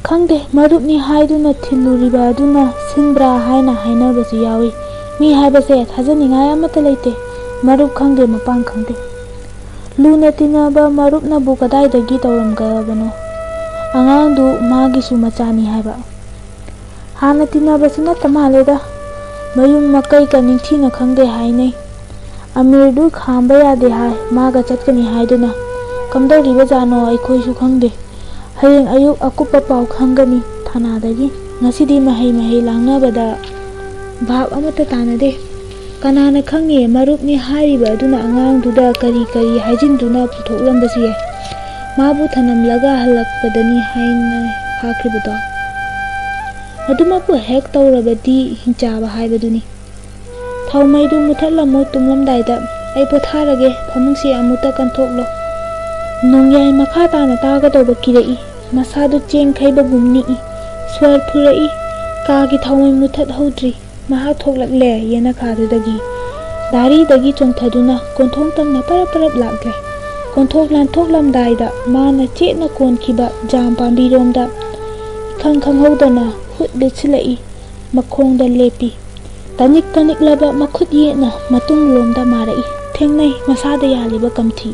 ꯈꯪꯗꯦ, ꯃꯔꯨꯞꯅꯤ ꯍꯥꯏꯗꯨꯅ ꯊꯤꯜꯂꯨꯔꯤꯕ ꯑꯗꯨꯅ ꯁꯤꯟꯕ꯭ꯔꯥ ꯍꯥꯏꯅ ꯍꯥꯏꯅꯕꯁꯨ ꯌꯥꯎꯏ꯫ ꯃꯤ ꯍꯥꯏꯕꯁꯦ ꯊꯥꯖꯅꯤꯡꯉꯥꯏ ꯑꯃꯠꯇ ꯂꯩꯇꯦ꯫ ꯃꯔꯨꯞ ꯈꯪꯗꯦ, ꯃꯄꯥꯡ ꯈꯪꯗꯦ꯫ ꯂꯨꯅ ꯇꯤꯟꯅꯕ ꯃꯔꯨꯞꯅꯕꯨ ꯀꯗꯥꯏꯗꯒꯤ ꯇꯧꯔꯝꯒꯗꯕꯅꯣ? ꯑꯉꯥꯡꯗꯨ ꯃꯥꯒꯤꯁꯨ ꯃꯆꯥꯅꯤ ꯍꯥꯏꯕ꯫ ꯍꯥꯟꯅ ꯇꯤꯟꯅꯕꯁꯨ ꯅꯠꯇ ꯃꯥꯜꯂꯦꯗ꯫ ꯃꯌꯨꯝ ꯃꯀꯩꯒ ꯅꯤꯡꯊꯤꯅ ꯈꯪꯗꯦ ꯍꯥꯏꯅꯩ꯫ ꯑꯃꯤꯔꯗꯨ ꯈꯥꯝꯕ ꯌꯥꯗꯦ ꯍꯥꯏ, ꯃꯥꯒ ꯆꯠꯀꯅꯤ ꯍꯥꯏꯗꯨꯅ꯫ ꯀꯝꯗꯧꯔꯤꯕꯖꯥꯠꯅꯣ ꯑꯩꯈꯣꯏꯁꯨ ꯈꯪꯗꯦ꯫ ꯍꯌꯦꯡ ꯑꯌꯨꯛ ꯑꯀꯨꯞꯄ ꯄꯥꯎ ꯈꯪꯒꯅꯤ ꯊꯥꯅꯥꯗꯒꯤ꯫ ꯉꯁꯤꯗꯤ ꯃꯍꯩ ꯃꯍꯩ ꯂꯥꯡꯅꯕꯗ ꯚꯥꯞ ꯑꯃꯠꯇ ꯇꯥꯅꯗꯦ꯫ ꯀꯅꯥꯅ ꯈꯪꯉꯤ, ꯃꯔꯨꯞꯅꯤ ꯍꯥꯏꯔꯤꯕ ꯑꯗꯨꯅ ꯑꯉꯥꯡꯗꯨꯗ ꯀꯔꯤ ꯀꯔꯤ ꯍꯥꯏꯖꯤꯟꯗꯨꯅ ꯄꯨꯊꯣꯛꯂꯝꯕꯁꯨ ꯌꯥꯏ꯫ ꯃꯥꯕꯨ ꯊꯅꯝꯂꯒ ꯍꯜꯂꯛꯄꯗꯅꯤ ꯍꯥꯏꯅ ꯐꯥꯈ꯭ꯔꯤꯕꯗꯣ꯫ ꯑꯗꯨꯃꯛꯄꯨ ꯍꯦꯛ ꯇꯧꯔꯕꯗꯤ ꯍꯤꯡꯆꯥꯕ ꯍꯥꯏꯕꯗꯨꯅꯤ꯫ ꯊꯥꯎꯃꯩꯗꯨ ꯃꯨꯊꯠꯂꯝꯃꯨ, ꯇꯨꯝꯂꯝꯗꯥꯏꯗ꯫ ꯑꯩ ꯄꯣꯊꯥꯔꯒꯦ, ꯐꯃꯨꯡꯁꯤ ꯑꯃꯨꯛꯇ ꯀꯟꯊꯣꯛꯂꯣ꯫ ꯅꯣꯡꯌꯥꯏ ꯃꯈꯥ ꯇꯥꯅ ꯇꯥꯒꯗꯧꯕ ꯀꯤꯔꯛꯏ꯫ ꯃꯁꯥꯗꯨ ꯆꯦꯡ ꯈꯩꯕꯒꯨꯝ ꯅꯤꯛꯏ꯫ ꯁ꯭ꯋꯔ ꯐꯨꯔꯛꯏ꯫ ꯀꯥꯒꯤ ꯊꯥꯎꯃꯩ ꯃꯨꯊꯠꯍꯧꯗ꯭ꯔꯤ꯫ ꯃꯍꯥꯛ ꯊꯣꯛꯂꯛꯂꯦ ꯌꯦꯅꯈꯥꯗꯨꯗꯒꯤ꯫ ꯗꯥꯔꯤꯗꯒꯤ ꯆꯣꯡꯊꯗꯨꯅ ꯀꯣꯟꯊꯣꯡ ꯇꯝꯅ ꯄꯔꯞ ꯄꯔꯞ ꯂꯥꯛꯂꯦ꯫ ꯀꯣꯟꯊꯣꯛ ꯂꯥꯟꯊꯣꯛꯂꯝꯗꯥꯏꯗ ꯃꯥꯅ ꯆꯦꯠꯅ ꯀꯣꯟꯈꯤꯕ ꯖꯥꯝ ꯄꯥꯝꯕꯤꯔꯣꯝꯗ ꯏꯈꯪ ꯈꯪꯍꯧꯗꯅ ꯍꯨꯠ ꯂꯤꯠꯁꯤꯜꯂꯛꯏ꯫ ꯃꯈꯣꯡꯗ ꯂꯦꯞꯄꯤ꯫ ꯇꯅꯤꯛ ꯇꯅꯤꯛꯂꯕ ꯃꯈꯨꯠ ꯌꯦꯠꯅ ꯃꯇꯨꯡꯂꯣꯝꯗ ꯃꯥꯔꯛꯏ꯫ ꯊꯦꯡꯅꯩ ꯃꯁꯥꯗ ꯌꯥꯜꯂꯤꯕ ꯀꯝꯊꯤ꯫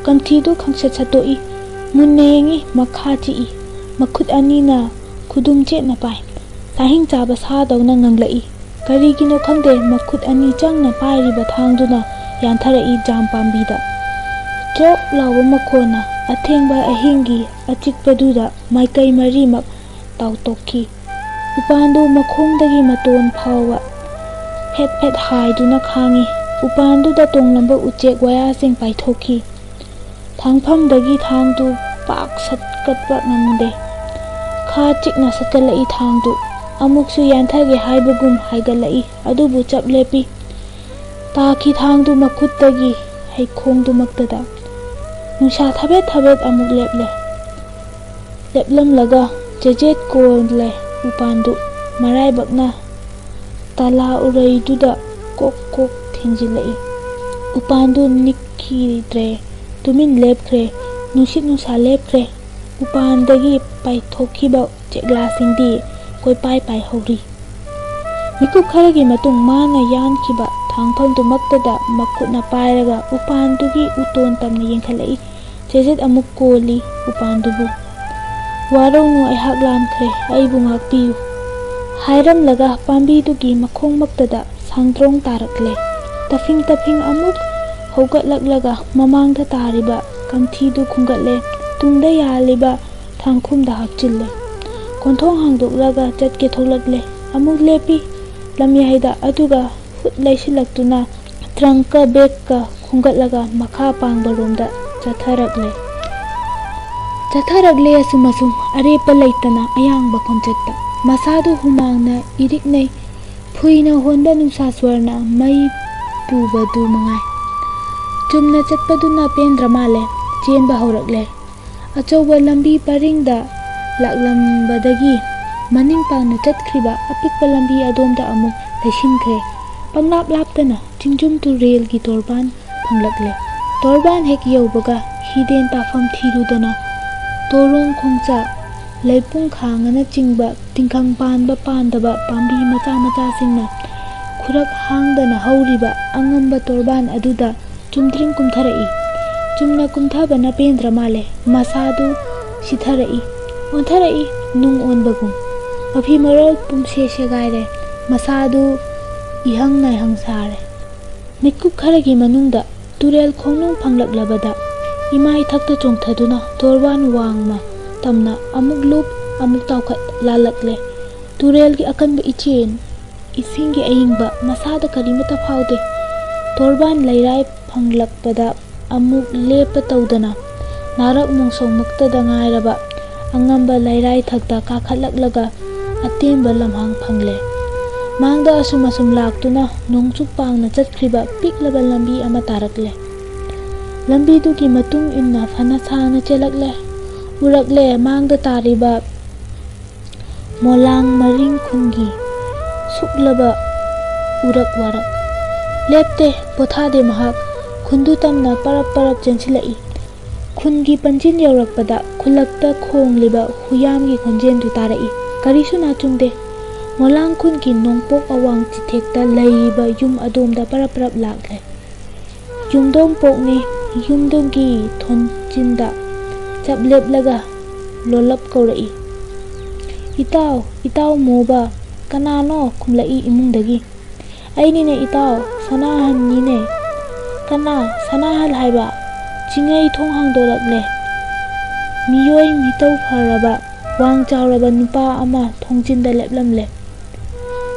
ꯀꯝꯊꯤꯗꯨ ꯈꯪꯁꯠ ꯁꯠꯇꯣꯛꯏ꯫ ꯃꯨꯟꯅ ꯌꯦꯡꯏ, ꯃꯈꯥ ꯆꯤꯛꯏ꯫ ꯃꯈꯨꯠ ꯑꯅꯤꯅ ꯈꯨꯗꯨꯝ ꯆꯦꯠꯅ ꯄꯥꯏ꯫ ꯆꯥꯍꯤꯡ ꯆꯥꯕ ꯁꯥꯗꯧꯅ ꯉꯪꯂꯛꯏ꯫ ꯀꯔꯤꯒꯤꯅꯣ ꯈꯪꯗꯦ, ꯃꯈꯨꯠ ꯑꯅꯤ ꯆꯪꯅ ꯄꯥꯏꯔꯤꯕ ꯊꯥꯡꯗꯨꯅ ꯌꯥꯟꯊꯔꯛꯏ ꯖꯥꯝ ꯄꯥꯝꯕꯤꯗ꯫ ꯆꯣꯞ ꯂꯥꯎꯕ ꯃꯈꯣꯟꯅ ꯑꯊꯦꯡꯕ ꯑꯍꯤꯡꯒꯤ ꯑꯆꯤꯛꯄꯗꯨꯗ ꯃꯥꯏꯀꯩ ꯃꯔꯤꯃꯛ ꯇꯥꯎꯇꯣꯛꯈꯤ꯫ ꯎꯄꯥꯟꯗꯨ ꯃꯈꯣꯡꯗꯒꯤ ꯃꯇꯣꯟ ꯐꯥꯎꯕ ꯐꯦꯠ ꯐꯦꯠ ꯍꯥꯏꯗꯨꯅ ꯈꯥꯡꯏ꯫ ꯎꯄꯥꯟꯗꯨꯗ ꯇꯣꯡꯂꯝꯕ ꯎꯆꯦꯛ ꯋꯥꯌꯥꯁꯤꯡ ꯄꯥꯏꯊꯣꯛꯈꯤ꯫ ꯊꯥꯡꯐꯝꯗꯒꯤ ꯊꯥꯡꯗꯨ ꯄꯥꯛ ꯁꯠꯀꯠꯄ ꯉꯝꯗꯦ꯫ ꯈꯥ ꯆꯤꯛꯅ ꯁꯠꯀꯠꯂꯛꯏ ꯊꯥꯡꯗꯨ꯫ ꯑꯃꯨꯛꯁꯨ ꯌꯥꯟꯊꯒꯦ ꯍꯥꯏꯕꯒꯨꯝ ꯍꯥꯏꯒꯠꯂꯛꯏ, ꯑꯗꯨꯕꯨ ꯆꯞ ꯂꯦꯞꯄꯤ꯫ ꯇꯥꯈꯤ ꯊꯥꯡꯗꯨ ꯃꯈꯨꯠꯇꯒꯤ ꯍꯩꯈꯣꯡꯗꯨꯃꯛꯇꯗ꯫ ꯅꯨꯡꯁꯥ ꯊꯥꯕꯦꯠ ꯊꯥꯕꯦꯠ ꯑꯃꯨꯛ ꯂꯦꯞꯂꯦ꯫ ꯂꯦꯞꯂꯝꯂꯒ ꯆꯦꯖꯦꯠ ꯀꯣꯜꯂꯦ ꯎꯄꯥꯟꯗꯨ꯫ ꯃꯔꯥꯏꯕꯛꯅ ꯇꯂꯥ ꯎꯔꯩꯗꯨꯗ ꯀꯣꯛ ꯀꯣꯛ ꯊꯦꯡꯖꯤꯜꯂꯛꯏ꯫ ꯎꯄꯥꯟꯗꯨ ꯅꯤꯛꯈꯤꯗ꯭ꯔꯦ, ꯇꯨꯃꯤꯟ ꯂꯦꯞꯈ꯭ꯔꯦ꯫ ꯅꯨꯡꯁꯤꯠ ꯅꯨꯡꯁꯥ ꯂꯦꯞꯈ꯭ꯔꯦ꯫ ꯎꯄꯥꯟꯗꯒꯤ ꯄꯥꯏꯊꯣꯛꯈꯤꯕ ꯆꯦꯛꯂꯥꯁꯤꯡꯗꯤ ꯀꯣꯏꯄꯥꯏ ꯄꯥꯏꯍꯧꯔꯤ꯫ ꯃꯤꯀꯨꯞ ꯈꯔꯒꯤ ꯃꯇꯨꯡ ꯃꯥꯅ ꯌꯥꯟꯈꯤꯕ ꯍꯥꯡꯐꯝꯗꯨꯃꯛꯇꯗ ꯃꯈꯨꯠꯅ ꯄꯥꯏꯔꯒ ꯎꯄꯥꯟꯗꯨꯒꯤ ꯎꯇꯣꯟ ꯇꯝꯅ ꯌꯦꯡꯈꯠꯂꯛꯏ꯫ ꯆꯦꯖꯦꯠ ꯑꯃꯨꯛ ꯀꯣꯜꯂꯤ ꯎꯄꯥꯟꯗꯨꯕꯨ꯫ "ꯋꯥꯔꯧꯅꯨ, ꯑꯩꯍꯥꯛ ꯂꯥꯟꯈ꯭ꯔꯦ, ꯑꯩꯕꯨ ꯉꯥꯛꯄꯤꯌꯨ" ꯍꯥꯏꯔꯝꯂꯒ ꯄꯥꯝꯕꯤꯗꯨꯒꯤ ꯃꯈꯣꯡꯃꯛꯇꯗ ꯁꯥꯡꯗ꯭ꯔꯣꯡ ꯇꯥꯔꯛꯂꯦ꯫ ꯇꯐꯤꯡ ꯇꯐꯤꯡ ꯑꯃꯨꯛ ꯍꯧꯒꯠꯂꯛꯂꯒ ꯃꯃꯥꯡꯗ ꯇꯥꯔꯤꯕ ꯀꯝꯊꯤꯗꯨ ꯈꯨꯝꯒꯠꯂꯦ꯫ ꯇꯨꯡꯗ ꯌꯥꯜꯂꯤꯕ ꯊꯥꯡꯈꯨꯝꯗ ꯍꯥꯞꯆꯤꯜꯂꯦ꯫ ꯀꯣꯟꯊꯣꯡ ꯍꯥꯡꯗꯣꯛꯂꯒ ꯆꯠꯀꯦ ꯊꯣꯛꯂꯛꯂꯦ꯫ ꯑꯃꯨꯛ ꯂꯦꯞꯄꯤ ꯂꯝꯌꯥꯏꯗ, ꯑꯗꯨꯒ ꯍꯨꯠ ꯂꯩꯁꯤꯜꯂꯛꯇꯨꯅ ꯇ꯭ꯔꯪꯀ ꯕꯦꯒꯀ ꯈꯣꯝꯒꯠꯂꯒ ꯃꯈꯥ ꯄꯥꯡꯕꯔꯣꯝꯗ ꯆꯠꯊꯔꯛꯂꯦ꯫ ꯆꯠꯊꯔꯛꯂꯦ ꯑꯁꯨꯝ ꯑꯁꯨꯝ ꯑꯔꯦꯞꯄ ꯂꯩꯇꯅ ꯑꯌꯥꯡꯕ ꯈꯣꯡꯆꯠꯇ꯫ ꯃꯁꯥꯗꯨ ꯍꯨꯃꯥꯡꯅ ꯏꯔꯤꯛꯅꯩ꯫ ꯐꯨꯏꯅ ꯍꯣꯟꯕ ꯅꯨꯡꯁꯥ ꯁ꯭ꯋꯔꯅ ꯃꯩ ꯄꯨꯕꯗꯨ ꯃꯉꯥꯏ꯫ ꯆꯨꯝꯅ ꯆꯠꯄꯗꯨꯅ ꯄꯦꯟꯗ꯭ꯔ ꯃꯥꯜꯂꯦ꯫ ꯆꯦꯟꯕ ꯍꯧꯔꯛꯂꯦ꯫ ꯑꯆꯧꯕ ꯂꯝꯕꯤ ꯄꯔꯤꯡꯗ ꯂꯥꯛꯂꯝꯕꯗꯒꯤ ꯃꯅꯤꯡ ꯄꯥꯡꯅ ꯆꯠꯈ꯭ꯔꯤꯕ ꯑꯄꯤꯛꯄ ꯂꯝꯕꯤ ꯑꯗꯣꯝꯗ ꯑꯃꯨꯛ ꯂꯩꯁꯤꯟꯈ꯭ꯔꯦ꯫ ꯄꯪꯂꯥꯞ ꯂꯥꯞꯇꯅ ꯆꯤꯡꯖꯨꯝ ꯇꯨꯔꯦꯜꯒꯤ ꯇꯣꯔꯕꯥꯟ ꯐꯪꯂꯛꯂꯦ꯫ ꯇꯣꯔꯕꯥꯟ ꯍꯦꯛ ꯌꯧꯕꯒ ꯍꯤꯗꯦꯟ ꯇꯥꯐꯝ ꯊꯤꯔꯨꯗꯅ ꯇꯣꯔꯣꯡ ꯈꯣꯡꯆꯥ, ꯂꯩꯄꯨꯡ ꯈꯥꯡꯅꯆꯤꯡꯕ ꯇꯤꯡꯈꯪ ꯄꯥꯟꯕ ꯄꯥꯟꯗꯕ ꯄꯥꯝꯕꯤ ꯃꯆꯥ ꯃꯆꯥꯁꯤꯡꯅ ꯈꯨꯔꯛ ꯍꯥꯡꯗꯅ ꯍꯧꯔꯤꯕ ꯑꯉꯝꯕ ꯇꯣꯔꯕꯥꯟ ꯑꯗꯨꯗ ꯆꯨꯝꯗ꯭ꯔꯤꯡ ꯀꯨꯝꯊꯔꯛꯏ꯫ ꯆꯨꯝꯅ ꯀꯨꯝꯊꯕꯅ ꯄꯦꯟꯗ꯭ꯔ ꯃꯥꯜꯂꯦ꯫ ꯃꯁꯥꯗꯨ ꯁꯤꯊꯔꯛꯏ, ꯑꯣꯟꯊꯔꯛꯏ, ꯅꯨꯡ ꯑꯣꯟꯕꯒꯨꯝ꯫ ꯃꯐꯤ ꯃꯔꯣꯜ ꯄꯨꯝꯁꯦ ꯁꯦꯒꯥꯏꯔꯦ꯫ ꯃꯁꯥꯗꯨ ꯏꯍꯪ ꯅꯥꯏꯍꯪ ꯁꯥꯔꯦ꯫ ꯃꯤꯠꯀꯨꯞ ꯈꯔꯒꯤ ꯃꯅꯨꯡꯗ ꯇꯨꯔꯦꯜ ꯈꯣꯡꯅꯨꯡ ꯐꯪꯂꯛꯂꯕꯗ ꯏꯃꯥꯏꯊꯛꯇ ꯆꯣꯡꯊꯗꯨꯅ ꯇꯣꯔꯕꯥꯟ ꯋꯥꯡꯃ ꯇꯝꯅ ꯑꯃꯨꯛ ꯂꯨꯞ, ꯑꯃꯨꯛ ꯇꯥꯎꯈꯠ ꯂꯥꯜꯂꯛꯂꯦ꯫ ꯇꯨꯔꯦꯜꯒꯤ ꯑꯀꯟꯕ ꯏꯆꯦꯜ, ꯏꯁꯤꯡꯒꯤ ꯑꯏꯪꯕ, ꯃꯁꯥꯗ ꯀꯔꯤꯃꯠꯇ ꯐꯥꯎꯗꯦ꯫ ꯇꯣꯔꯕꯥꯟ ꯂꯩꯔꯥꯏ ꯐꯪꯂꯛꯄꯗ ꯑꯃꯨꯛ ꯂꯦꯞꯄ ꯇꯧꯗꯅ ꯅꯥꯔꯛ ꯃꯣꯡꯁꯣꯡꯃꯛꯇꯗ ꯉꯥꯏꯔꯕ ꯑꯉꯝꯕ ꯂꯩꯔꯥꯏ ꯊꯛꯇ ꯀꯥꯈꯠꯂꯛꯂꯒ ꯑꯇꯦꯟꯕ ꯂꯝꯍꯥꯡ ꯐꯪꯂꯦ꯫ ꯃꯥꯡꯗ ꯑꯁꯨꯝ ꯑꯁꯨꯝ ꯂꯥꯛꯇꯨꯅ ꯅꯣꯡꯆꯨꯞ ꯄꯥꯡꯅ ꯆꯠꯈ꯭ꯔꯤꯕ ꯄꯤꯛꯂꯕ ꯂꯝꯕꯤ ꯑꯃ ꯇꯥꯔꯛꯂꯦ꯫ ꯂꯝꯕꯤꯗꯨꯒꯤ ꯃꯇꯨꯡ ꯏꯟꯅ ꯐꯅ ꯁꯥꯡꯅ ꯆꯦꯜꯂꯛꯂꯦ꯫ ꯎꯔꯛꯂꯦ ꯃꯥꯡꯗ ꯇꯥꯔꯤꯕ ꯃꯣꯂꯥꯡ ꯃꯔꯤꯡ ꯈꯨꯟꯒꯤ ꯁꯨꯛꯂꯕ ꯎꯔꯛ ꯋꯥꯔꯛ꯫ ꯂꯦꯞꯇꯦ, ꯄꯣꯊꯥꯗꯦ ꯃꯍꯥꯛ꯫ ꯈꯨꯟꯗꯨ ꯇꯝꯅ ꯄꯔꯞ ꯄꯔꯞ ꯆꯦꯟꯁꯤꯜꯂꯛꯏ꯫ ꯈꯨꯟꯒꯤ ꯄꯟꯖꯤꯟ ꯌꯧꯔꯛꯄꯗ ꯈꯨꯜꯂꯛꯇ ꯈꯣꯡꯂꯤꯕ ꯍꯨꯌꯥꯝꯒꯤ ꯈꯣꯟꯖꯦꯜꯗꯨ ꯇꯥꯔꯛꯏ꯫ ꯀꯔꯤꯁꯨ ꯅꯥꯆꯨꯡꯗꯦ꯫ ꯃꯣꯂꯥꯡ ꯈꯨꯟꯒꯤ ꯅꯣꯡꯄꯣꯛ ꯑꯋꯥꯡ ꯆꯤꯊꯦꯛꯇ ꯂꯩꯔꯤꯕ ꯌꯨꯝ ꯑꯗꯣꯝꯗ ꯄꯔꯞ ꯄꯔꯞ ꯂꯥꯛꯂꯦ꯫ ꯌꯨꯝꯗꯣꯡꯄꯣꯛꯅꯤ꯫ ꯌꯨꯝꯗꯨꯒꯤ ꯊꯣꯡꯖꯤꯟꯗ ꯆꯞ ꯂꯦꯞꯂꯒ ꯂꯣꯂꯞ ꯀꯧꯔꯛꯏ, "ꯏꯇꯥꯎ, ꯏꯇꯥꯎ ꯃꯣꯕ!" "ꯀꯅꯥꯅꯣ?" ꯈꯨꯝꯂꯛꯏ ꯏꯃꯨꯡꯗꯒꯤ꯫ "ꯑꯩꯅꯤꯅꯦ ꯏꯇꯥꯎ, ꯁꯅꯥꯍꯟꯅꯤꯅꯦ!" "ꯀꯅꯥ? ꯁꯅꯥꯍꯜ ꯍꯥꯏꯕ?" ꯆꯤꯡꯉꯩ ꯊꯣꯡ ꯍꯥꯡꯗꯣꯔꯛꯂꯦ꯫ ꯃꯤꯑꯣꯏ ꯃꯤꯇꯧ ꯐꯔꯕ, ꯋꯥꯡ ꯆꯥꯎꯔꯕ ꯅꯨꯄꯥ ꯑꯃ ꯊꯣꯡꯖꯤꯟꯗ ꯂꯦꯞꯂꯝꯂꯦ꯫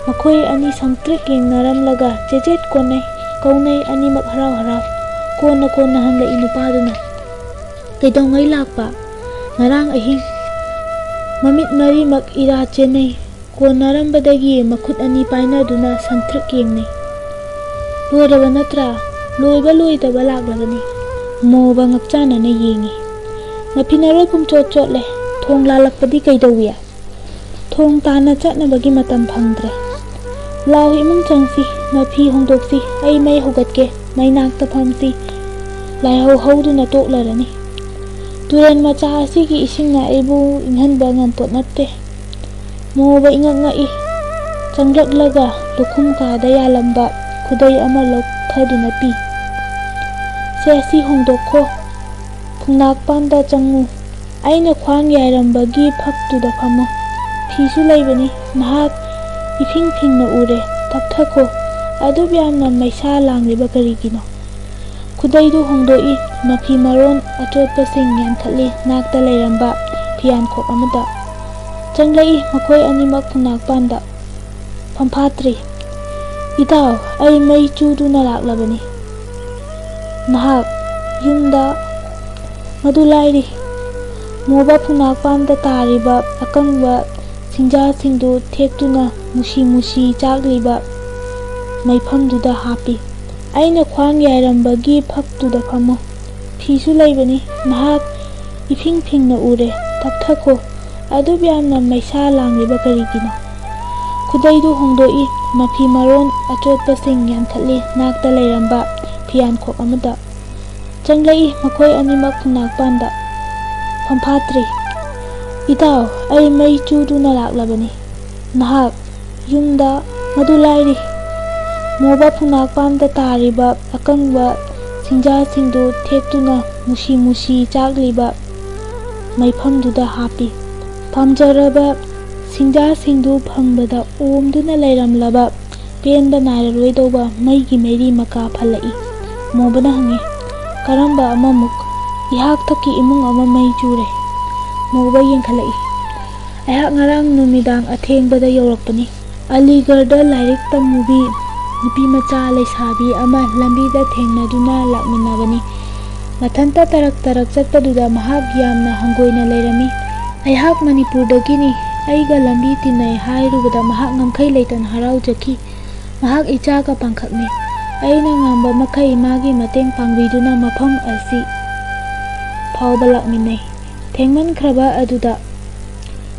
ꯃꯈꯣꯏ ꯑꯅꯤ ꯁꯪꯇ꯭ꯔꯤꯛ ꯌꯦꯡꯅꯔꯝꯂꯒ ꯆꯦꯆꯦꯠ ꯀꯣꯟꯅꯩ, ꯀꯧꯅꯩ ꯑꯅꯤꯃꯛ ꯍꯔꯥꯎ ꯍꯔꯥꯎ꯫ ꯀꯣꯟꯅ ꯀꯣꯟꯅ ꯍꯪꯂꯛꯏ ꯅꯨꯄꯥꯗꯨꯅ, "ꯀꯩꯗꯧꯉꯩ ꯂꯥꯛꯄ?" "ꯉꯔꯥꯡ ꯑꯍꯤꯡ"꯫ ꯃꯃꯤꯠ ꯃꯔꯤꯃꯛ ꯏꯔꯥ ꯆꯦꯟꯅꯩ꯫ ꯀꯣꯟꯅꯔꯝꯕꯗꯒꯤ ꯃꯈꯨꯠ ꯑꯅꯤ ꯄꯥꯏꯅꯗꯨꯅ ꯁꯪꯇ꯭ꯔꯤꯛ ꯌꯦꯡꯅꯩ꯫ "ꯂꯣꯏꯔꯕ ꯅꯠꯇ꯭ꯔꯥ?" "ꯂꯣꯏꯕ ꯂꯣꯏꯗꯕ ꯂꯥꯛꯂꯕꯅꯤ"꯫ ꯃꯣꯕ ꯉꯛꯆꯥꯟꯅꯅ ꯌꯦꯡꯉꯤ꯫ "ꯅꯐꯤ ꯅꯔꯣꯜ ꯄꯨꯝꯆꯣꯠ ꯆꯣꯠꯂꯦ꯫ ꯊꯣꯡ ꯂꯥꯜꯂꯛꯄꯗꯤ ꯀꯩꯗꯧꯏ?" "ꯊꯣꯡ ꯇꯥꯟꯅ ꯆꯠꯅꯕꯒꯤ ꯃꯇꯝ ꯐꯪꯗ꯭ꯔꯦ"꯫ "ꯂꯥꯎ, ꯏꯃꯨꯡ ꯆꯪꯁꯤ, ꯅꯐꯤ ꯍꯣꯡꯗꯣꯛꯁꯤ, ꯑꯩ ꯃꯩ ꯍꯧꯒꯠꯀꯦ, ꯃꯩꯅꯥꯛꯇ ꯐꯝꯁꯤ꯫ ꯂꯥꯏꯍꯧ ꯍꯧꯗꯨꯅ ꯇꯣꯛꯂꯔꯅꯤ꯫ ꯇꯨꯔꯦꯜ ꯃꯆꯥ ꯑꯁꯤꯒꯤ ꯏꯁꯤꯡꯅ ꯑꯩꯕꯨ ꯏꯪꯍꯟꯕ ꯉꯝꯄꯣꯠ ꯅꯠꯇꯦ"꯫ ꯃꯣꯕ ꯏꯉꯛ ꯉꯛꯏ꯫ ꯆꯪꯂꯛꯂꯒ ꯂꯨꯈꯨꯝ ꯀꯥꯗ ꯌꯥꯜꯂꯝꯕ ꯈꯨꯗꯩ ꯑꯃ ꯂꯧꯊꯗꯨꯅ ꯄꯤ꯫ "ꯁꯦ, ꯁꯤ ꯍꯣꯡꯗꯣꯛꯈꯣ꯫ ꯐꯨꯡꯅꯥꯛꯄꯥꯟꯗ ꯆꯪꯉꯨ꯫ ꯑꯩꯅ ꯈ꯭ꯋꯥꯡ ꯌꯥꯏꯔꯝꯕꯒꯤ ꯐꯛꯇꯨꯗ ꯐꯝꯃꯨ꯫ ꯐꯤꯁꯨ ꯂꯩꯕꯅꯤ, ꯅꯍꯥꯛ ꯏꯐꯤꯡ ꯐꯤꯡꯅ ꯎꯔꯦ꯫ ꯇꯞꯊꯈꯣ꯫ ꯑꯗꯨꯛ ꯌꯥꯝꯅ ꯃꯩꯁꯥ ꯂꯥꯡꯂꯤꯕ ꯀꯔꯤꯒꯤꯅꯣ?" ꯈꯨꯗꯩꯗꯨ ꯍꯣꯡꯗꯣꯛꯏ, ꯃꯐꯤ ꯃꯔꯣꯟ ꯑꯆꯣꯠꯄꯁꯤꯡ ꯌꯥꯟꯊꯠꯂꯤ, ꯅꯥꯛꯇ ꯂꯩꯔꯝꯕ ꯐꯤꯌꯥꯟꯈꯣꯛ ꯑꯃꯗ꯫ ꯆꯪꯂꯛꯏ ꯃꯈꯣꯏ ꯑꯅꯤꯃꯛ ꯐꯨꯡꯅꯥꯛꯄꯥꯟꯗ꯫ ꯐꯝꯐꯥꯠꯇ꯭ꯔꯤ꯫ "ꯏꯇꯥꯎ, ꯑꯩ ꯃꯩ ꯆꯨꯗꯨꯅ ꯂꯥꯛꯂꯕꯅꯤ꯫ ꯅꯍꯥꯛ ꯌꯨꯝꯗ"꯫ ꯃꯗꯨ ꯂꯥꯏꯔꯤ꯫ ꯃꯣꯕ ꯐꯨꯡꯅꯥꯛꯄꯥꯟꯗ ꯇꯥꯔꯤꯕ ꯑꯀꯪꯕ ꯁꯤꯡꯖꯥꯁꯤꯡꯗꯨ ꯊꯦꯛꯇꯨꯅ ꯃꯨꯁꯤ ꯃꯨꯁꯤ ꯆꯥꯛꯂꯤꯕ ꯃꯩꯐꯝꯗꯨꯗ ꯍꯥꯞꯄꯤ꯫ "ꯑꯩꯅ ꯈ꯭ꯋꯥꯡ ꯌꯥꯏꯔꯝꯕꯒꯤ ꯐꯛꯇꯨꯗ ꯐꯝꯃꯨ꯫ ꯐꯤꯁꯨ ꯂꯩꯕꯅꯤ, ꯅꯍꯥꯛ ꯏꯐꯤꯡ ꯐꯤꯡꯅ ꯎꯔꯦ꯫ ꯇꯞꯊꯈꯣ꯫ ꯑꯗꯨꯛ ꯌꯥꯝꯅ ꯃꯩꯁꯥ ꯂꯥꯡꯂꯤꯕ ꯀꯔꯤꯒꯤꯅꯣ?" ꯈꯨꯗꯩꯗꯨ ꯍꯣꯡꯗꯣꯛꯏ, ꯃꯐꯤ ꯃꯔꯣꯟ ꯑꯆꯣꯠꯄꯁꯤꯡ ꯌꯥꯟꯊꯠꯂꯤ, ꯅꯥꯛꯇ ꯂꯩꯔꯝꯕ ꯐꯤꯌꯥꯟꯈꯣꯛ ꯑꯃꯗ꯫ ꯆꯪꯂꯛꯏ ꯃꯈꯣꯏ ꯑꯅꯤꯃꯛ ꯐꯨꯡꯅꯥꯛꯄꯥꯟꯗ꯫ ꯐꯝꯐꯥꯠꯇ꯭ꯔꯤ꯫ "ꯏꯇꯥꯎ, ꯑꯩ ꯃꯩ ꯆꯨꯗꯨꯅ ꯂꯥꯛꯂꯕꯅꯤ꯫ ꯅꯍꯥꯛ ꯌꯨꯝꯗ ꯃꯗꯨ ꯂꯥꯏꯔꯤ, ꯃꯣꯕ ꯐꯨꯅꯥꯛꯄꯥꯟꯗ ꯇꯥꯔꯤꯕ ꯑꯀꯪꯕ ꯁꯤꯡꯖꯥꯁꯤꯡꯗꯨ ꯊꯦꯛꯇꯨꯅ ꯃꯨꯁꯤ ꯃꯨꯁꯤ ꯆꯥꯛꯂꯤꯕ ꯃꯩꯐꯝꯗꯨꯗ ꯍꯥꯞꯄꯤ꯫ ꯄꯥꯝꯖꯔꯕ ꯁꯤꯡꯖꯥꯁꯤꯡꯗꯨ ꯐꯪꯕꯗ ꯑꯣꯝꯗꯨꯅ ꯂꯩꯔꯝꯂꯕ ꯄꯦꯟꯕ ꯅꯥꯏꯔꯔꯣꯏꯗꯧꯕ ꯃꯩꯒꯤ ꯃꯩꯔꯤ ꯃꯀꯥ ꯐꯜꯂꯛꯏ꯫ ꯃꯣꯕꯅ ꯍꯪꯉꯤ, "ꯀꯔꯝꯕ ꯑꯃꯃꯨꯛ?" "ꯏꯍꯥꯛ ꯊꯛꯀꯤ ꯏꯃꯨꯡ ꯑꯃ ꯃꯩ ꯆꯨꯔꯦ꯫" ꯃꯣꯕ ꯌꯦꯡꯈꯠꯂꯛꯏ꯫ "ꯑꯩꯍꯥꯛ ꯉꯔꯥꯡ ꯅꯨꯃꯤꯗꯥꯡ ꯑꯊꯦꯡꯕꯗ ꯌꯧꯔꯛꯄꯅꯤ꯫ ꯑꯂꯤꯒꯔꯗ ꯂꯥꯏꯔꯤꯛ ꯇꯝꯃꯨꯕꯤ ꯅꯨꯄꯤ ꯃꯆꯥ ꯂꯩꯁꯥꯕꯤ ꯑꯃ ꯂꯝꯕꯤꯗ ꯊꯦꯡꯅꯗꯨꯅ ꯂꯥꯛꯃꯤꯟꯅꯕꯅꯤ꯫ ꯃꯊꯟꯇ ꯇꯔꯛ ꯇꯔꯛ ꯆꯠꯄꯗꯨꯗ ꯃꯍꯥꯛ ꯌꯥꯝꯅ ꯍꯪꯒꯣꯏꯅ ꯂꯩꯔꯝꯃꯤ꯫ ꯑꯩꯍꯥꯛ ꯃꯅꯤꯄꯨꯔꯗꯒꯤꯅꯤ꯫ ꯑꯩꯒ ꯂꯝꯕꯤ ꯇꯤꯟꯅꯩ ꯍꯥꯏꯔꯨꯕꯗ ꯃꯍꯥꯛ ꯉꯝꯈꯩ ꯂꯩꯇꯅ ꯍꯔꯥꯎꯖꯈꯤ꯫ ꯃꯍꯥꯛ ꯏꯆꯥꯒ ꯄꯥꯡꯈꯛꯅꯤ꯫ ꯑꯩꯅ ꯉꯝꯕ ꯃꯈꯩ ꯃꯥꯒꯤ ꯃꯇꯦꯡ ꯄꯥꯡꯕꯤꯗꯨꯅ ꯃꯐꯝ ꯑꯁꯤ ꯐꯥꯎꯕ ꯂꯥꯛꯃꯤꯟꯅꯩ꯫ ꯊꯦꯡꯃꯟꯈ꯭ꯔꯕ ꯑꯗꯨꯗ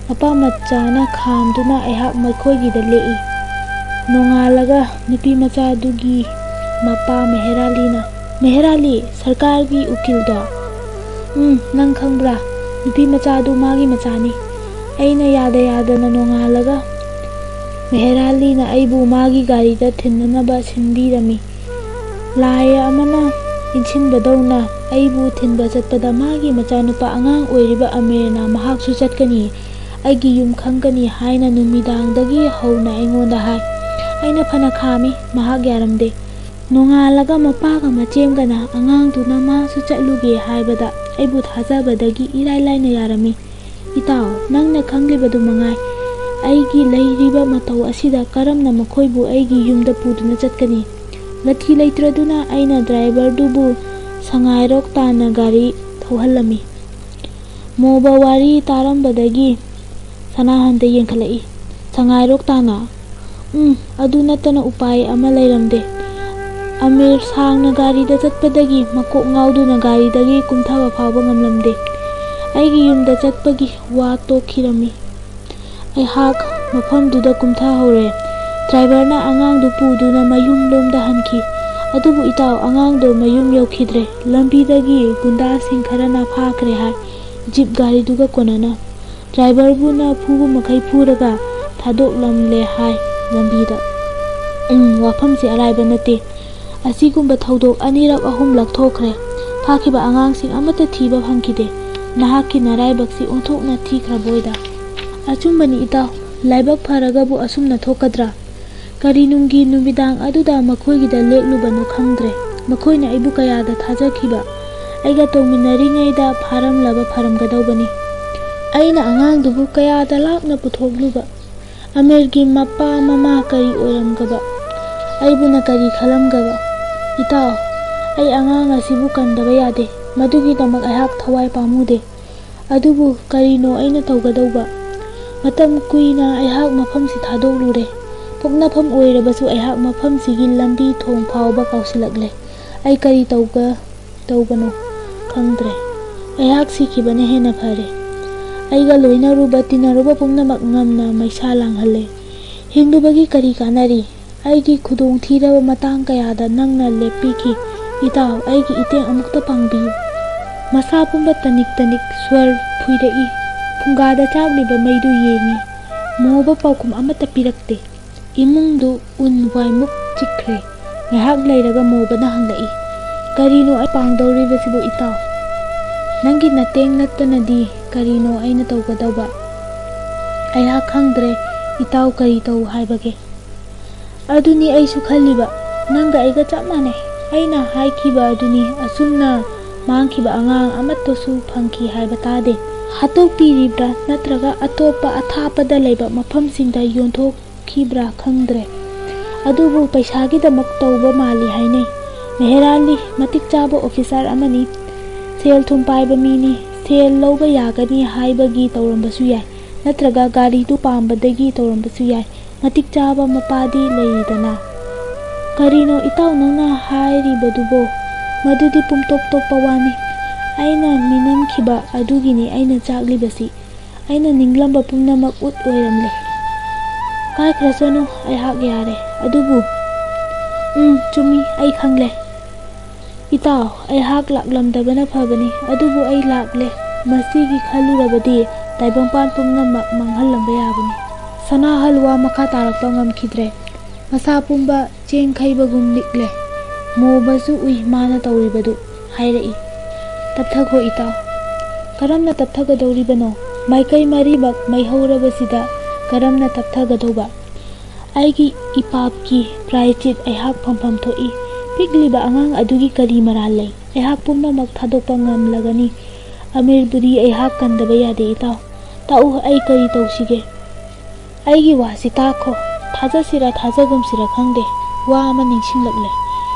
ꯃꯄꯥ ꯃꯆꯥꯅ ꯈꯥꯝꯗꯨꯅ ꯑꯩꯍꯥꯛ ꯃꯈꯣꯏꯒꯤꯗ ꯂꯦꯛꯏ꯫ ꯅꯣꯡꯉꯥꯜꯂꯒ ꯅꯨꯄꯤ ꯃꯆꯥꯗꯨꯒꯤ ꯃꯄꯥ ꯃꯦꯍꯦꯔꯥꯂꯤꯅ, ꯃꯦꯍꯦꯔꯥꯂꯤ, ꯁꯔꯀꯥꯔꯒꯤ ꯎꯀꯤꯜꯗꯣ? ꯎꯝ, ꯅꯪ ꯈꯪꯕ꯭ꯔꯥ? ꯅꯨꯄꯤ ꯃꯆꯥꯗꯨ ꯃꯥꯒꯤ ꯃꯆꯥꯅꯤ꯫ ꯑꯩꯅ ꯌꯥꯗ ꯌꯥꯗꯅ ꯅꯣꯡꯉꯥꯜꯂꯒ ꯃꯦꯍꯦꯔꯥꯂꯤꯅ ꯑꯩꯕꯨ ꯃꯥꯒꯤ ꯒꯥꯔꯤꯗ ꯊꯤꯟꯅꯅꯕ ꯁꯤꯟꯕꯤꯔꯝꯃꯤ꯫ ꯂꯥꯏ ꯑꯃꯅ ꯏꯟꯁꯤꯟꯕꯗꯧꯅ ꯑꯩꯕꯨ ꯊꯤꯟꯕ ꯆꯠꯄꯗ ꯃꯥꯒꯤ ꯃꯆꯥꯅꯨꯄꯥ ꯑꯉꯥꯡ ꯑꯣꯏꯔꯤꯕ ꯑꯃꯤꯔꯅ ꯃꯍꯥꯛꯁꯨ ꯆꯠꯀꯅꯤ, ꯑꯩꯒꯤ ꯌꯨꯝ ꯈꯪꯒꯅꯤ ꯍꯥꯏꯅ ꯅꯨꯃꯤꯗꯥꯡꯗꯒꯤ ꯍꯧꯅ ꯑꯩꯉꯣꯟꯗ ꯍꯥꯏ꯫ ꯑꯩꯅ ꯐꯅ ꯈꯥꯝꯃꯤ, ꯃꯍꯥꯛ ꯌꯥꯔꯝꯗꯦ꯫ ꯅꯣꯡꯉꯥꯜꯂꯒ ꯃꯄꯥꯒ ꯃꯆꯦꯝꯒꯅ ꯑꯉꯥꯡꯗꯨꯅ ꯃꯥꯁꯨ ꯆꯠꯂꯨꯒꯦ ꯍꯥꯏꯕꯗ ꯑꯩꯕꯨ ꯊꯥꯖꯕꯗꯒꯤ ꯏꯔꯥꯏ ꯂꯥꯏꯅ ꯌꯥꯔꯝꯃꯤ꯫ ꯏꯇꯥꯎ, ꯅꯪꯅ ꯈꯪꯂꯤꯕꯗꯨ ꯃꯉꯥꯏ꯫ ꯑꯩꯒꯤ ꯂꯩꯔꯤꯕ ꯃꯇꯧ ꯑꯁꯤꯗ ꯀꯔꯝꯅ ꯃꯈꯣꯏꯕꯨ ꯑꯩꯒꯤ ꯌꯨꯝꯗ ꯄꯨꯗꯨꯅ ꯆꯠꯀꯅꯤ? ꯂꯊꯤ ꯂꯩꯇ꯭ꯔꯗꯨꯅ ꯑꯩꯅ ꯗ꯭ꯔꯥꯏꯚꯔꯗꯨꯕꯨ ꯁꯉꯥꯏꯔꯣꯛ ꯇꯥꯟꯅ ꯒꯥꯔꯤ ꯊꯧꯍꯜꯂꯝꯃꯤ꯫ ꯃꯣꯕ ꯋꯥꯔꯤ ꯇꯥꯔꯝꯕꯗꯒꯤ ꯁꯅꯥꯍꯟꯗ ꯌꯦꯡꯈꯠꯂꯛꯏ꯫ ꯁꯉꯥꯏꯔꯣꯛ ꯇꯥꯟꯅ? ꯎꯝ, ꯑꯗꯨ ꯅꯠꯇꯅ ꯎꯄꯥꯏ ꯑꯃ ꯂꯩꯔꯝꯗꯦ꯫ ꯑꯃꯤꯔ ꯁꯥꯡꯅ ꯒꯥꯔꯤꯗ ꯆꯠꯄꯗꯒꯤ ꯃꯀꯣꯛ ꯉꯥꯎꯗꯨꯅ ꯒꯥꯔꯤꯗꯒꯤ ꯀꯨꯝꯊꯕ ꯐꯥꯎꯕ ꯉꯝꯂꯝꯗꯦ꯫ ꯑꯩꯒꯤ ꯌꯨꯝꯗ ꯆꯠꯄꯒꯤ ꯋꯥ ꯇꯣꯛꯈꯤꯔꯝꯃꯤ꯫ ꯑꯩꯍꯥꯛ ꯃꯐꯝꯗꯨꯗ ꯀꯨꯝꯊꯍꯧꯔꯦ꯫ ꯗ꯭ꯔꯥꯏꯚꯔꯅ ꯑꯉꯥꯡꯗꯨ ꯄꯨꯗꯨꯅ ꯃꯌꯨꯝꯂꯣꯝꯗ ꯍꯟꯈꯤ꯫ ꯑꯗꯨꯕꯨ ꯏꯇꯥꯎ, ꯑꯉꯥꯡꯗꯣ ꯃꯌꯨꯝ ꯌꯧꯈꯤꯗ꯭ꯔꯦ꯫ ꯂꯝꯕꯤꯗꯒꯤ ꯒꯨꯟꯗꯥꯁꯤꯡ ꯈꯔꯅ ꯐꯥꯈ꯭ꯔꯦ ꯍꯥꯏ, ꯖꯤꯞ ꯒꯥꯔꯤꯗꯨꯒ ꯀꯣꯟꯅꯅ꯫ ꯗ꯭ꯔꯥꯏꯚꯔꯕꯨꯅ ꯐꯨꯕ ꯃꯈꯩ ꯐꯨꯔꯒ ꯊꯥꯗꯣꯛꯂꯝꯂꯦ ꯍꯥꯏ ꯂꯝꯕꯤꯗ꯫ ꯎꯝ, ꯋꯥꯐꯝꯁꯤ ꯑꯔꯥꯏꯕ ꯅꯠꯇꯦ꯫ ꯑꯁꯤꯒꯨꯝꯕ ꯊꯧꯗꯣꯛ ꯑꯅꯤꯔꯛ ꯑꯍꯨꯝꯂꯛ ꯊꯣꯛꯈ꯭ꯔꯦ꯫ ꯐꯥꯈꯤꯕ ꯑꯉꯥꯡꯁꯤꯡ ꯑꯃꯠꯇ ꯊꯤꯕ ꯐꯪꯈꯤꯗꯦ꯫ ꯅꯍꯥꯛꯀꯤ ꯅꯔꯥꯏꯕꯛꯁꯤ ꯑꯣꯟꯊꯣꯛꯅ ꯊꯤꯈ꯭ꯔꯕꯣꯏꯗ꯫ ꯑꯆꯨꯝꯕꯅꯤ ꯏꯇꯥꯎ, ꯂꯥꯏꯕꯛ ꯐꯔꯒꯕꯨ ꯑꯁꯨꯝꯅ ꯊꯣꯛꯀꯗ꯭ꯔꯥ? ꯀꯔꯤ ꯅꯨꯡꯒꯤ ꯅꯨꯃꯤꯗꯥꯡ ꯑꯗꯨꯗ ꯃꯈꯣꯏꯒꯤꯗ ꯂꯦꯛꯂꯨꯕꯅꯣ ꯈꯪꯗ꯭ꯔꯦ꯫ ꯃꯈꯣꯏꯅ ꯑꯩꯕꯨ ꯀꯌꯥꯗ ꯊꯥꯖꯈꯤꯕ꯫ ꯑꯩꯒ ꯇꯧꯃꯤꯟꯅꯔꯤꯉꯩꯗ ꯐꯥꯔꯝꯂꯕ ꯐꯔꯝꯒꯗꯧꯕꯅꯤ꯫ ꯑꯩꯅ ꯑꯉꯥꯡꯗꯨꯕꯨ ꯀꯌꯥꯗ ꯂꯥꯞꯅ ꯄꯨꯊꯣꯛꯂꯨꯕ꯫ ꯑꯃꯤꯔꯒꯤ ꯃꯄꯥ ꯃꯃꯥ ꯀꯔꯤ ꯑꯣꯏꯔꯝꯒꯕ? ꯑꯩꯕꯨꯅ ꯀꯔꯤ ꯈꯜꯂꯝꯒꯕ? ꯏꯇꯥꯎ, ꯑꯩ ꯑꯉꯥꯡ ꯑꯁꯤꯕꯨ ꯀꯟꯗꯕ ꯌꯥꯗꯦ꯫ ꯃꯗꯨꯒꯤꯗꯃꯛ ꯑꯩꯍꯥꯛ ꯊꯋꯥꯏ ꯄꯥꯝꯃꯨꯗꯦ꯫ ꯑꯗꯨꯕꯨ ꯀꯔꯤꯅꯣ ꯑꯩꯅ ꯇꯧꯒꯗꯧꯕ? ꯃꯇꯝ ꯀꯨꯏꯅ ꯑꯩꯍꯥꯛ ꯃꯐꯝꯁꯤ ꯊꯥꯗꯣꯛꯂꯨꯔꯦ꯫ ꯄꯣꯛꯅꯐꯝ ꯑꯣꯏꯔꯕꯁꯨ ꯑꯩꯍꯥꯛ ꯃꯐꯝꯁꯤꯒꯤ ꯂꯝꯕꯤ ꯊꯣꯡ ꯐꯥꯎꯕ ꯀꯥꯎꯁꯤꯜꯂꯛꯂꯦ꯫ ꯑꯩ ꯀꯔꯤ ꯇꯧꯒ-, ꯇꯧꯕꯅꯣ ꯈꯪꯗ꯭ꯔꯦ꯫ ꯑꯩꯍꯥꯛ ꯁꯤꯈꯤꯕꯅ ꯍꯦꯟꯅ ꯐꯔꯦ꯫ ꯑꯩꯒ ꯂꯣꯏꯅꯔꯨꯕ ꯇꯤꯟꯅꯔꯨꯕ ꯄꯨꯝꯅꯃꯛ ꯉꯝꯅ ꯃꯩꯁꯥ ꯂꯥꯡꯍꯜꯂꯦ꯫ ꯍꯤꯡꯂꯨꯕꯒꯤ ꯀꯔꯤ ꯀꯥꯟꯅꯔꯤ? ꯑꯩꯒꯤ ꯈꯨꯗꯣꯡꯊꯤꯔꯕ ꯃꯇꯥꯡ ꯀꯌꯥꯗ ꯅꯪꯅ ꯂꯦꯞꯄꯤꯈꯤ꯫ ꯏꯇꯥꯎ, ꯑꯩꯒꯤ ꯏꯇꯦꯡ ꯑꯃꯨꯛꯇ ꯄꯥꯡꯕꯤꯌꯨ꯫ ꯃꯁꯥ ꯄꯨꯝꯕ ꯇꯅꯤꯛ ꯇꯅꯤꯛ ꯁ꯭ꯋꯔ ꯐꯨꯏꯔꯛꯏ꯫ ꯐꯨꯡꯒꯥꯗ ꯆꯥꯛꯂꯤꯕ ꯃꯩꯗꯨ ꯌꯦꯡꯏ꯫ ꯃꯣꯕ ꯄꯥꯎꯈꯨꯝ ꯑꯃꯠꯇ ꯄꯤꯔꯛꯇꯦ꯫ ꯏꯃꯨꯡꯗꯨ ꯎꯟ ꯋꯥꯏꯃꯨꯛ ꯆꯤꯛꯈ꯭ꯔꯦ꯫ ꯉꯥꯏꯍꯥꯛ ꯂꯩꯔꯒ ꯃꯣꯕꯅ ꯍꯪꯂꯛꯏ, "ꯀꯔꯤꯅꯣ ꯑꯩ ꯄꯥꯡꯗꯧꯔꯤꯕꯁꯤꯕꯨ ꯏꯇꯥꯎ? ꯅꯪꯒꯤ ꯅꯇꯦꯡ ꯅꯠꯇꯅꯗꯤ ꯀꯔꯤꯅꯣ ꯑꯩꯅ ꯇꯧꯒꯗꯧꯕ? ꯑꯩꯍꯥꯛ ꯈꯪꯗ꯭ꯔꯦ ꯏꯇꯥꯎ ꯀꯔꯤ ꯇꯧ ꯍꯥꯏꯕꯒꯦ?" "ꯑꯗꯨꯅꯤ ꯑꯩꯁꯨ ꯈꯜꯂꯤꯕ, ꯅꯪꯒ ꯑꯩꯒ ꯆꯞ ꯃꯥꯟꯅꯩ꯫ ꯑꯩꯅ ꯍꯥꯏꯈꯤꯕ ꯑꯗꯨꯅꯤ, ꯑꯁꯨꯝꯅ ꯃꯥꯡꯈꯤꯕ ꯑꯉꯥꯡ ꯑꯃꯠꯇꯁꯨ ꯐꯪꯈꯤ ꯍꯥꯏꯕ ꯇꯥꯗꯦ꯫ ꯍꯥꯠꯇꯣꯛꯄꯤꯔꯤꯕ꯭ꯔꯥ ꯅꯠꯇ꯭ꯔꯒ ꯑꯇꯣꯞꯄ ꯑꯊꯥꯞꯄꯗ ꯂꯩꯕ ꯃꯐꯝꯁꯤꯡꯗ ꯌꯣꯟꯊꯣꯛꯈꯤꯕ꯭ꯔꯥ ꯈꯪꯗ꯭ꯔꯦ꯫ ꯑꯗꯨꯕꯨ ꯄꯩꯁꯥꯒꯤꯗꯃꯛ ꯇꯧꯕ ꯃꯥꯜꯂꯤ ꯍꯥꯏꯅꯩ꯫ ꯃꯦꯍꯦꯔꯥꯂꯤ ꯃꯇꯤꯛ ꯆꯥꯕ ꯑꯣꯐꯤꯁꯥꯔ ꯑꯃꯅꯤ꯫ ꯁꯦꯜ ꯊꯨꯝ ꯄꯥꯏꯕ ꯃꯤꯅꯤ꯫ ꯁꯦꯜ ꯂꯧꯕ ꯌꯥꯒꯅꯤ ꯍꯥꯏꯕꯒꯤ ꯇꯧꯔꯝꯕꯁꯨ ꯌꯥꯏ, ꯅꯠꯇ꯭ꯔꯒ ꯒꯥꯔꯤꯗꯨ ꯄꯥꯝꯕꯗꯒꯤ ꯇꯧꯔꯝꯕꯁꯨ ꯌꯥꯏ꯫ ꯃꯇꯤꯛ ꯆꯥꯕ ꯃꯄꯥꯗꯤ ꯂꯩꯔꯤꯗꯅ꯫" "ꯀꯔꯤꯅꯣ ꯏꯇꯥꯎ ꯅꯪꯅ ꯍꯥꯏꯔꯤꯕꯗꯨꯕꯣ? ꯃꯗꯨꯗꯤ ꯄꯨꯝꯇꯣꯞ ꯇꯣꯞꯄ ꯋꯥꯅꯤ꯫ ꯑꯩꯅ ꯃꯤꯅꯝꯈꯤꯕ ꯑꯗꯨꯒꯤꯅꯤ ꯑꯩꯅ ꯆꯥꯛꯂꯤꯕꯁꯤ꯫ ꯑꯩꯅ ꯅꯤꯡꯂꯝꯕ ꯄꯨꯝꯅꯃꯛ ꯎꯠ ꯑꯣꯏꯔꯝꯂꯦ꯫ ꯀꯥꯏꯈ꯭ꯔꯁꯅꯨ, ꯑꯩꯍꯥꯛ ꯌꯥꯔꯦ꯫ ꯑꯗꯨꯕꯨ, ꯎꯝ, ꯆꯨꯝꯃꯤ, ꯑꯩ ꯈꯪꯂꯦ꯫ ꯏꯇꯥꯎ, ꯑꯩꯍꯥꯛ ꯂꯥꯛꯂꯝꯗꯕꯅ ꯐꯕꯅꯤ, ꯑꯗꯨꯕꯨ ꯑꯩ ꯂꯥꯛꯂꯦ꯫ ꯃꯁꯤꯒꯤ ꯈꯜꯂꯨꯔꯕꯗꯤ ꯇꯥꯏꯕꯪꯄꯥꯟ ꯄꯨꯝꯅꯃꯛ ꯃꯥꯡꯍꯜꯂꯝꯕ ꯌꯥꯕꯅꯤ꯫" ꯁꯅꯥꯍꯜ ꯋꯥ ꯃꯈꯥ ꯇꯥꯔꯛꯄ ꯉꯝꯈꯤꯗ꯭ꯔꯦ꯫ ꯃꯁꯥ ꯄꯨꯝꯕ ꯆꯦꯡ ꯈꯩꯕꯒꯨꯝ ꯅꯤꯛꯂꯦ꯫ ꯃꯣꯕꯁꯨ ꯎꯏ ꯃꯥꯅ ꯇꯧꯔꯤꯕꯗꯨ꯫ ꯍꯥꯏꯔꯛꯏ, "ꯇꯞꯊꯈꯣ ꯏꯇꯥꯎ"꯫ "ꯀꯔꯝꯅ ꯇꯞꯊꯒꯗꯧꯔꯤꯕꯅꯣ? ꯃꯥꯏꯀꯩ ꯃꯔꯤꯃꯛ ꯃꯩ ꯍꯧꯔꯕꯁꯤꯗ ꯀꯔꯝꯅ ꯇꯞꯊꯒꯗꯧꯕ? ꯑꯩꯒꯤ ꯏꯄꯥꯞꯀꯤ ꯄ꯭ꯔꯥꯏꯆꯤꯠ ꯑꯩꯍꯥꯛ ꯐꯪꯐꯝ ꯊꯣꯛꯏ꯫ ꯄꯤꯛꯂꯤꯕ ꯑꯉꯥꯡ ꯑꯗꯨꯒꯤ ꯀꯔꯤ ꯃꯔꯥꯜ ꯂꯩ? ꯑꯩꯍꯥꯛ ꯄꯨꯝꯅꯃꯛ ꯊꯥꯗꯣꯛꯄ ꯉꯝꯂꯒꯅꯤ꯫ ꯑꯃꯤꯔꯕꯨꯗꯤ ꯑꯩꯍꯥꯛ ꯀꯟꯗꯕ ꯌꯥꯗꯦ ꯏꯇꯥꯎ꯫ ꯇꯥꯛꯎ, ꯑꯩ ꯀꯔꯤ ꯇꯧꯁꯤꯒꯦ?" "ꯑꯩꯒꯤ ꯋꯥꯁꯤ ꯇꯥꯈꯣ꯫ ꯊꯥꯖꯁꯤꯔ ꯊꯥꯖꯒꯨꯝꯁꯤꯔ ꯈꯪꯗꯦ, ꯋꯥ ꯑꯃ ꯅꯤꯡꯁꯤꯡꯂꯛꯂꯦ꯫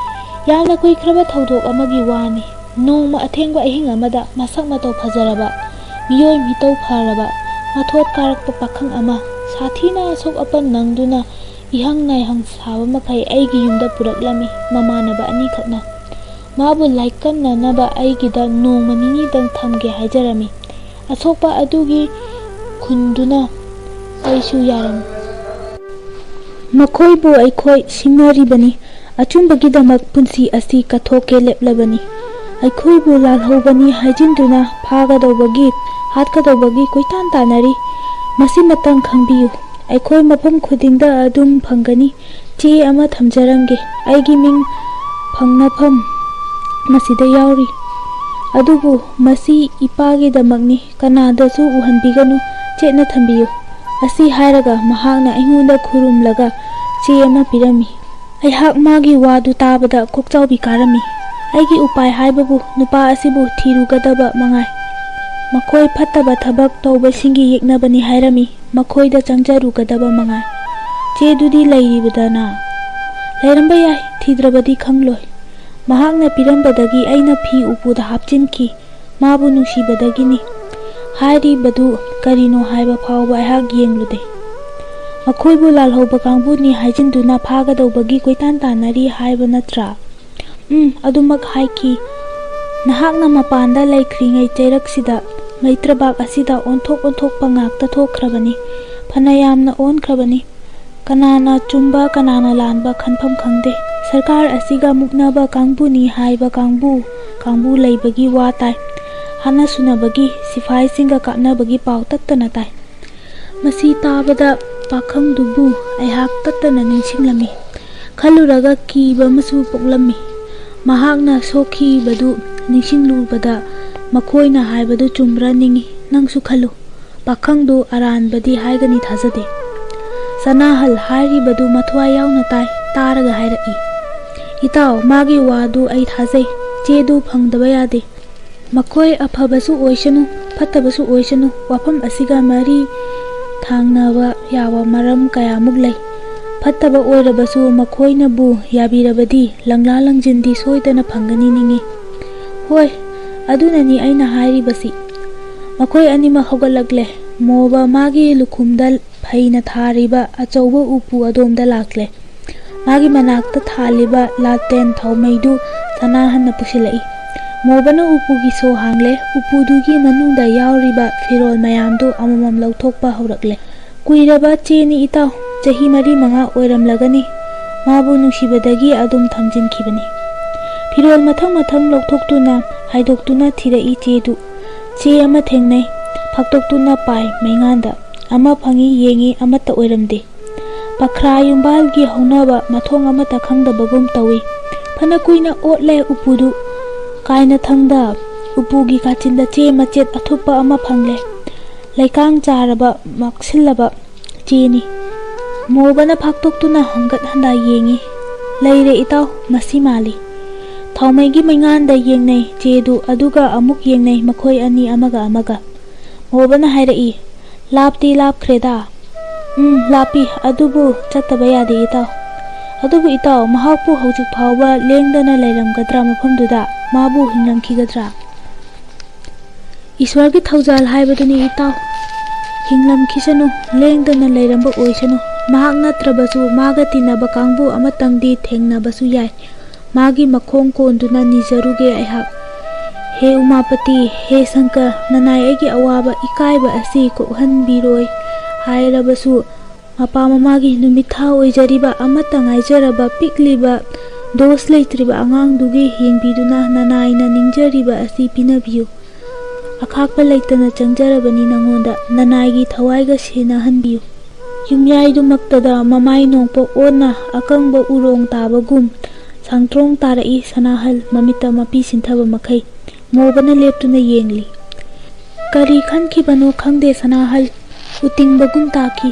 ꯌꯥꯝꯅ ꯀꯨꯏꯈ꯭ꯔꯕ ꯊꯧꯗꯣꯛ ꯑꯃꯒꯤ ꯋꯥꯅꯤ꯫ ꯅꯣꯡꯃ ꯑꯊꯦꯡꯕ ꯑꯍꯤꯡ ꯑꯃꯗ ꯃꯁꯛ ꯃꯇꯧ ꯐꯖꯔꯕ, ꯃꯤꯑꯣꯏ ꯃꯤꯇꯧ ꯐꯔꯕ, ꯃꯊꯣꯠ ꯀꯥꯔꯛꯄ ꯄꯥꯈꯪ ꯑꯃ ꯁꯥꯊꯤꯅ ꯑꯁꯣꯛ ꯑꯄꯟ ꯅꯪꯗꯨꯅ ꯏꯍꯪ ꯅꯥꯏꯍꯪ ꯁꯥꯕ ꯃꯈꯩ ꯑꯩꯒꯤ ꯌꯨꯝꯗ ꯄꯨꯔꯛꯂꯝꯃꯤ, ꯃꯃꯥꯟꯅꯕ ꯑꯅꯤꯈꯛꯅ꯫ ꯃꯥꯕꯨ ꯂꯥꯏꯀꯠꯅꯅꯕ ꯑꯩꯒꯤꯗ ꯅꯣꯡꯃ ꯅꯤꯅꯤꯗꯪ ꯊꯝꯒꯦ ꯍꯥꯏꯖꯔꯝꯃꯤ꯫ ꯑꯁꯣꯛꯄ ꯑꯗꯨꯒꯤ ꯈꯨꯟꯗꯨꯅ ꯑꯩꯁꯨ ꯌꯥꯔꯝꯃꯤ꯫ ꯃꯈꯣꯏꯕꯨ ꯑꯩꯈꯣꯏ ꯁꯤꯡꯅꯔꯤꯕꯅꯤ꯫ ꯑꯆꯨꯝꯕꯒꯤꯗꯃꯛ ꯄꯨꯟꯁꯤ ꯑꯁꯤ ꯀꯠꯊꯣꯛꯀꯦ ꯂꯦꯞꯂꯕꯅꯤ꯫ ꯑꯩꯈꯣꯏꯕꯨ ꯂꯥꯜꯍꯧꯕꯅꯤ ꯍꯥꯏꯖꯤꯟꯗꯨꯅ ꯐꯥꯒꯗꯧꯕꯒꯤ, ꯍꯥꯠꯀꯗꯧꯕꯒꯤ ꯀꯣꯏꯇꯥꯟ ꯇꯥꯟꯅꯔꯤ꯫ ꯃꯁꯤꯃꯇꯪ ꯈꯪꯕꯤꯌꯨ, ꯑꯩꯈꯣꯏ ꯃꯐꯝ ꯈꯨꯗꯤꯡꯗ ꯑꯗꯨꯝ ꯐꯪꯒꯅꯤ꯫ ꯆꯦ ꯑꯃ ꯊꯝꯖꯔꯝꯒꯦ, ꯑꯩꯒꯤ ꯃꯤꯡ ꯐꯪꯅꯐꯝ ꯃꯁꯤꯗ ꯌꯥꯎꯔꯤ꯫ ꯑꯗꯨꯕꯨ ꯃꯁꯤ ꯏꯄꯥꯒꯤꯗꯃꯛꯅꯤ, ꯀꯅꯥꯗꯁꯨ ꯎꯍꯟꯕꯤꯒꯅꯨ, ꯆꯦꯠꯅ ꯊꯝꯕꯤꯌꯨ"꯫ ꯑꯁꯤ ꯍꯥꯏꯔꯒ ꯃꯍꯥꯛꯅ ꯑꯩꯉꯣꯟꯗ ꯈꯨꯔꯨꯝꯂꯒ ꯆꯦ ꯑꯃ ꯄꯤꯔꯝꯃꯤ꯫ ꯑꯩꯍꯥꯛ ꯃꯥꯒꯤ ꯋꯥꯗꯨ ꯇꯥꯕꯗ ꯀꯣꯛꯆꯥꯎꯕꯤ ꯀꯥꯔꯝꯃꯤ꯫ ꯑꯩꯒꯤ ꯎꯄꯥꯏ ꯍꯥꯏꯕꯕꯨ ꯅꯨꯄꯥ ꯑꯁꯤꯕꯨ ꯊꯤꯔꯨꯒꯗꯕ ꯃꯉꯥꯏ꯫ ꯃꯈꯣꯏ ꯐꯠꯇꯕ ꯊꯕꯛ ꯇꯧꯕꯁꯤꯡꯒꯤ ꯌꯦꯛꯅꯕꯅꯤ ꯍꯥꯏꯔꯝꯃꯤ꯫ ꯃꯈꯣꯏꯗ ꯆꯪꯖꯔꯨꯒꯗꯕ ꯃꯉꯥꯏ꯫ "ꯆꯦꯗꯨꯗꯤ ꯂꯩꯔꯤꯕꯗꯅ?" "ꯂꯩꯔꯝꯕ ꯌꯥꯏ, ꯊꯤꯗ꯭ꯔꯕꯗꯤ ꯈꯪꯂꯣꯏ꯫ ꯃꯍꯥꯛꯅ ꯄꯤꯔꯝꯕꯗꯒꯤ ꯑꯩꯅ ꯐꯤ ꯎꯄꯨꯗ ꯍꯥꯞꯆꯤꯟꯈꯤ꯫ ꯃꯥꯕꯨ ꯅꯨꯡꯁꯤꯕꯗꯒꯤꯅꯤ"꯫ ꯍꯥꯏꯔꯤꯕꯗꯨ ꯀꯔꯤꯅꯣ ꯍꯥꯏꯕ ꯐꯥꯎꯕ ꯑꯩꯍꯥꯛ ꯌꯦꯡꯂꯨꯗꯦ꯫ "ꯃꯈꯣꯏꯕꯨ ꯂꯥꯜꯍꯧꯕ ꯀꯥꯡꯕꯨꯅꯤ ꯍꯥꯏꯖꯤꯟꯗꯨꯅ ꯐꯥꯒꯗꯧꯕꯒꯤ ꯀꯣꯏꯇꯥꯟ ꯇꯥꯟꯅꯔꯤ ꯍꯥꯏꯕ ꯅꯠꯇ꯭ꯔꯥ?" "ꯎꯝ, ꯑꯗꯨꯃꯛ ꯍꯥꯏꯈꯤ꯫ ꯅꯍꯥꯛꯅ ꯃꯄꯥꯟꯗ ꯂꯩꯈ꯭ꯔꯤꯉꯩ ꯆꯩꯔꯛꯁꯤꯗ ꯂꯩꯇ꯭ꯔꯕꯥꯛ ꯑꯁꯤꯗ ꯑꯣꯟꯊꯣꯛ ꯑꯣꯟꯊꯣꯛꯄ ꯉꯥꯛꯇ ꯊꯣꯛꯈ꯭ꯔꯕꯅꯤ꯫ ꯐꯅ ꯌꯥꯝꯅ ꯑꯣꯟꯈ꯭ꯔꯕꯅꯤ꯫ ꯀꯅꯥꯅ ꯆꯨꯝꯕ, ꯀꯅꯥꯅ ꯂꯥꯟꯕ ꯈꯟꯐꯝ ꯈꯪꯗꯦ꯫ ꯁꯔꯀꯥꯔ ꯑꯁꯤꯒ ꯃꯨꯛꯅꯕ ꯀꯥꯡꯕꯨꯅꯤ ꯍꯥꯏꯕ ꯀꯥꯡꯕꯨ, ꯀꯥꯡꯕꯨ ꯂꯩꯕꯒꯤ ꯋꯥ ꯇꯥꯏ꯫ ꯍꯥꯠꯅ ꯁꯨꯅꯕꯒꯤ, ꯁꯤꯐꯥꯏꯁꯤꯡꯒ ꯀꯥꯞꯅꯕꯒꯤ ꯄꯥꯎ ꯇꯠꯇꯅ ꯇꯥꯏ"꯫ ꯃꯁꯤ ꯇꯥꯕꯗ ꯄꯥꯈꯪꯗꯨꯕꯨ ꯑꯩꯍꯥꯛ ꯇꯠꯇꯅ ꯅꯤꯡꯁꯤꯡꯂꯝꯃꯤ꯫ ꯈꯜꯂꯨꯔꯒ ꯀꯤꯕ ꯑꯃꯁꯨ ꯄꯣꯛꯂꯝꯃꯤ꯫ ꯃꯍꯥꯛꯅ ꯁꯣꯛꯈꯤꯕꯗꯨ ꯅꯤꯡꯁꯤꯡꯂꯨꯕꯗ ꯃꯈꯣꯏꯅ ꯍꯥꯏꯕꯗꯨ ꯆꯨꯝꯕ꯭ꯔꯥ ꯅꯤꯡꯏ꯫ ꯅꯪꯁꯨ ꯈꯜꯂꯨ꯫ ꯄꯥꯈꯪꯗꯨ ꯑꯔꯥꯟꯕꯗꯤ ꯍꯥꯏꯒꯅꯤ ꯊꯥꯖꯗꯦ꯫ ꯁꯅꯥꯍꯜ ꯍꯥꯏꯔꯤꯕꯗꯨ ꯃꯊ꯭ꯋꯥꯏ ꯌꯥꯎꯅ ꯇꯥꯏ, ꯇꯥꯔꯒ ꯍꯥꯏꯔꯛꯏ꯫ ꯏꯇꯥꯎ, ꯃꯥꯒꯤ ꯋꯥꯗꯨ ꯑꯩ ꯊꯥꯖꯩ꯫ ꯆꯦꯗꯨ ꯐꯪꯗꯕ ꯌꯥꯗꯦ꯫ ꯃꯈꯣꯏ ꯑꯐꯕꯁꯨ ꯑꯣꯏꯁꯅꯨ, ꯐꯠꯇꯕꯁꯨ ꯑꯣꯏꯁꯅꯨ, ꯋꯥꯐꯝ ꯑꯁꯤꯒ ꯃꯔꯤ ꯊꯥꯡꯅꯕ ꯌꯥꯕ ꯃꯔꯝ ꯀꯌꯥꯃꯨꯛ ꯂꯩ꯫ ꯐꯠꯇꯕ ꯑꯣꯏꯔꯕꯁꯨ ꯃꯈꯣꯏꯅꯕꯨ ꯌꯥꯕꯤꯔꯕꯗꯤ ꯂꯪꯂꯥ ꯂꯪꯖꯤꯟꯗꯤ ꯁꯣꯏꯗꯅ ꯐꯪꯒꯅꯤ ꯅꯤꯡꯏ꯫ ꯍꯣꯏ, ꯑꯗꯨꯅꯅꯤ ꯑꯩꯅ ꯍꯥꯏꯔꯤꯕꯁꯤ꯫ ꯃꯈꯣꯏ ꯑꯅꯤꯃꯛ ꯍꯧꯒꯠꯂꯛꯂꯦ꯫ ꯃꯣꯕ ꯃꯥꯒꯤ ꯂꯨꯈꯨꯝꯗ ꯐꯩꯅ ꯊꯥꯔꯤꯕ ꯑꯆꯧꯕ ꯎꯄꯨ ꯑꯗꯣꯝꯗ ꯂꯥꯛꯂꯦ꯫ ꯃꯥꯒꯤ ꯃꯅꯥꯛꯇ ꯊꯥꯜꯂꯤꯕ ꯂꯥꯇꯦꯟ ꯊꯥꯎꯃꯩꯗꯨ ꯁꯅꯥꯍꯟꯅ ꯄꯨꯁꯤꯜꯂꯛꯏ꯫ ꯃꯣꯕꯅ ꯎꯄꯨꯒꯤ ꯁꯣ ꯍꯥꯡꯂꯦ꯫ ꯎꯄꯨꯗꯨꯒꯤ ꯃꯅꯨꯡꯗ ꯌꯥꯎꯔꯤꯕ ꯐꯤꯔꯣꯜ ꯃꯌꯥꯝꯗꯨ ꯑꯃꯃꯝ ꯂꯧꯊꯣꯛꯄ ꯍꯧꯔꯛꯂꯦ꯫ ꯀꯨꯏꯔꯕ ꯆꯦꯅꯤ ꯏꯇꯥꯎ, ꯆꯍꯤ ꯃꯔꯤ ꯃꯉꯥ ꯑꯣꯏꯔꯝꯂꯒꯅꯤ꯫ ꯃꯥꯕꯨ ꯅꯨꯡꯁꯤꯕꯗꯒꯤ ꯑꯗꯨꯝ ꯊꯝꯖꯤꯟꯈꯤꯕꯅꯤ꯫ ꯐꯤꯔꯣꯜ ꯃꯊꯪ ꯃꯊꯪ ꯂꯧꯊꯣꯛꯇꯨꯅ ꯍꯥꯏꯗꯣꯛꯇꯨꯅ ꯊꯤꯔꯛꯏ ꯆꯦꯗꯨ꯫ ꯆꯦ ꯑꯃ ꯊꯦꯡꯅꯩ꯫ ꯐꯥꯛꯇꯣꯛꯇꯨꯅ ꯄꯥꯏ ꯃꯩꯉꯥꯟꯗ꯫ ꯑꯃ ꯐꯪꯏ, ꯌꯦꯡꯏ, ꯑꯃꯠꯇ ꯑꯣꯏꯔꯝꯗꯦ꯫ ꯄꯈ꯭ꯔꯥ ꯌꯨꯝꯕꯥꯜꯒꯤ ꯍꯧꯅꯕ ꯃꯊꯣꯡ ꯑꯃꯠꯇ ꯈꯪꯗꯕꯒꯨꯝ ꯇꯧꯏ꯫ ꯐꯅ ꯀꯨꯏꯅ ꯑꯣꯠꯂꯦ ꯎꯄꯨꯗꯨ꯫ ꯀꯥꯏꯅꯊꯪꯗ ꯎꯄꯨꯒꯤ ꯀꯥꯆꯤꯟꯗ ꯆꯦ ꯃꯆꯦꯠ ꯑꯊꯨꯞꯄ ꯑꯃ ꯐꯪꯂꯦ꯫ ꯂꯩꯀꯥꯡ ꯆꯥꯔꯕ, ꯃꯛꯁꯤꯜꯂꯕ ꯆꯦꯅꯤ꯫ ꯃꯣꯕꯅ ꯐꯥꯛꯇꯣꯛꯇꯨꯅ ꯍꯪꯒꯠ ꯍꯟꯗ ꯌꯦꯡꯏ꯫ ꯂꯩꯔꯦ ꯏꯇꯥꯎ, ꯃꯁꯤ ꯃꯥꯜꯂꯤ꯫ ꯊꯥꯎꯃꯩꯒꯤ ꯃꯩꯉꯥꯟꯗ ꯌꯦꯡꯅꯩ ꯆꯦꯗꯨ, ꯑꯗꯨꯒ ꯑꯃꯨꯛ ꯌꯦꯡꯅꯩ ꯃꯈꯣꯏ ꯑꯅꯤ ꯑꯃꯒ ꯑꯃꯒ꯫ ꯃꯣꯕꯅ ꯍꯥꯏꯔꯛꯏ, "ꯂꯥꯞꯇꯤ ꯂꯥꯞꯈ꯭ꯔꯦꯗ꯫" "ꯎꯝ, ꯂꯥꯞꯄꯤ, ꯑꯗꯨꯕꯨ ꯆꯠꯇꯕ ꯌꯥꯗꯦ ꯏꯇꯥꯎ꯫" "ꯑꯗꯨꯕꯨ ꯏꯇꯥꯎ, ꯃꯍꯥꯛꯄꯨ ꯍꯧꯖꯤꯛ ꯐꯥꯎꯕ ꯂꯦꯡꯗꯅ ꯂꯩꯔꯝꯒꯗ꯭ꯔꯥ ꯃꯐꯝꯗꯨꯗ? ꯃꯥꯕꯨ ꯍꯤꯡꯂꯝꯈꯤꯒꯗ꯭ꯔꯥ?" "ꯏꯁ꯭ꯋꯔꯒꯤ ꯊꯧꯖꯥꯜ ꯍꯥꯏꯕꯗꯨꯅꯤ ꯏꯇꯥꯎ꯫ ꯍꯤꯡꯂꯝꯈꯤꯁꯅꯨ, ꯂꯦꯡꯗꯅ ꯂꯩꯔꯝꯕ ꯑꯣꯏꯁꯅꯨ꯫ ꯃꯍꯥꯛ ꯅꯠꯇ꯭ꯔꯕꯁꯨ ꯃꯥꯒ ꯇꯤꯟꯅꯕ ꯀꯥꯡꯕꯨ ꯑꯃꯇꯪꯗꯤ ꯊꯦꯡꯅꯕꯁꯨ ꯌꯥꯏ꯫ ꯃꯥꯒꯤ ꯃꯈꯣꯡ ꯀꯣꯟꯗꯨꯅ ꯅꯤꯖꯔꯨꯒꯦ ꯑꯩꯍꯥꯛ꯫ ꯍꯦ ꯎꯃꯥꯄꯇꯤ, ꯍꯦ ꯁꯪꯀꯔ, ꯅꯅꯥꯏ ꯑꯩꯒꯤ ꯑꯋꯥꯕ ꯏꯀꯥꯏꯕ ꯑꯁꯤ ꯀꯣꯛꯍꯟꯕꯤꯔꯣꯏ ꯍꯥꯏꯔꯕꯁꯨ, ꯃꯄꯥ ꯃꯃꯥꯒꯤ ꯅꯨꯃꯤꯠ ꯊꯥ ꯑꯣꯏꯖꯔꯤꯕ ꯑꯃꯠꯇ ꯉꯥꯏꯖꯔꯕ ꯄꯤꯛꯂꯤꯕ ꯗꯣꯁ ꯂꯩꯇ꯭ꯔꯤꯕ ꯑꯉꯥꯡꯗꯨꯒꯤ ꯌꯦꯡꯕꯤꯗꯨꯅ ꯅꯅꯥꯏꯅ ꯅꯤꯡꯖꯔꯤꯕ ꯑꯁꯤ ꯄꯤꯅꯕꯤꯌꯨ꯫ ꯑꯈꯥꯛꯄ ꯂꯩꯇꯅ ꯆꯪꯖꯔꯕꯅꯤ ꯅꯉꯣꯟꯗ, ꯅꯅꯥꯏꯒꯤ ꯊꯋꯥꯏꯒ ꯁꯦꯟꯅꯍꯟꯕꯤꯌꯨ꯫" ꯌꯨꯝꯌꯥꯏꯗꯨꯃꯛꯇꯗ ꯃꯃꯥꯏ ꯅꯣꯡꯄꯣꯛ ꯑꯣꯟꯅ ꯑꯀꯪꯕ ꯎꯔꯣꯡ ꯇꯥꯕꯒꯨꯝ ꯁꯥꯡꯇ꯭ꯔꯣꯡ ꯇꯥꯔꯛꯏ ꯁꯅꯥꯍꯜ, ꯃꯃꯤꯠꯇ ꯃꯄꯤ ꯁꯤꯟꯊꯕ ꯃꯈꯩ꯫ ꯃꯣꯕꯅ ꯂꯦꯞꯇꯨꯅ ꯌꯦꯡꯂꯤ꯫ ꯀꯔꯤ ꯈꯟꯈꯤꯕꯅꯣ ꯈꯪꯗꯦ ꯁꯅꯥꯍꯜ, ꯎꯇꯤꯡꯕꯒꯨꯝ ꯇꯥꯈꯤ꯫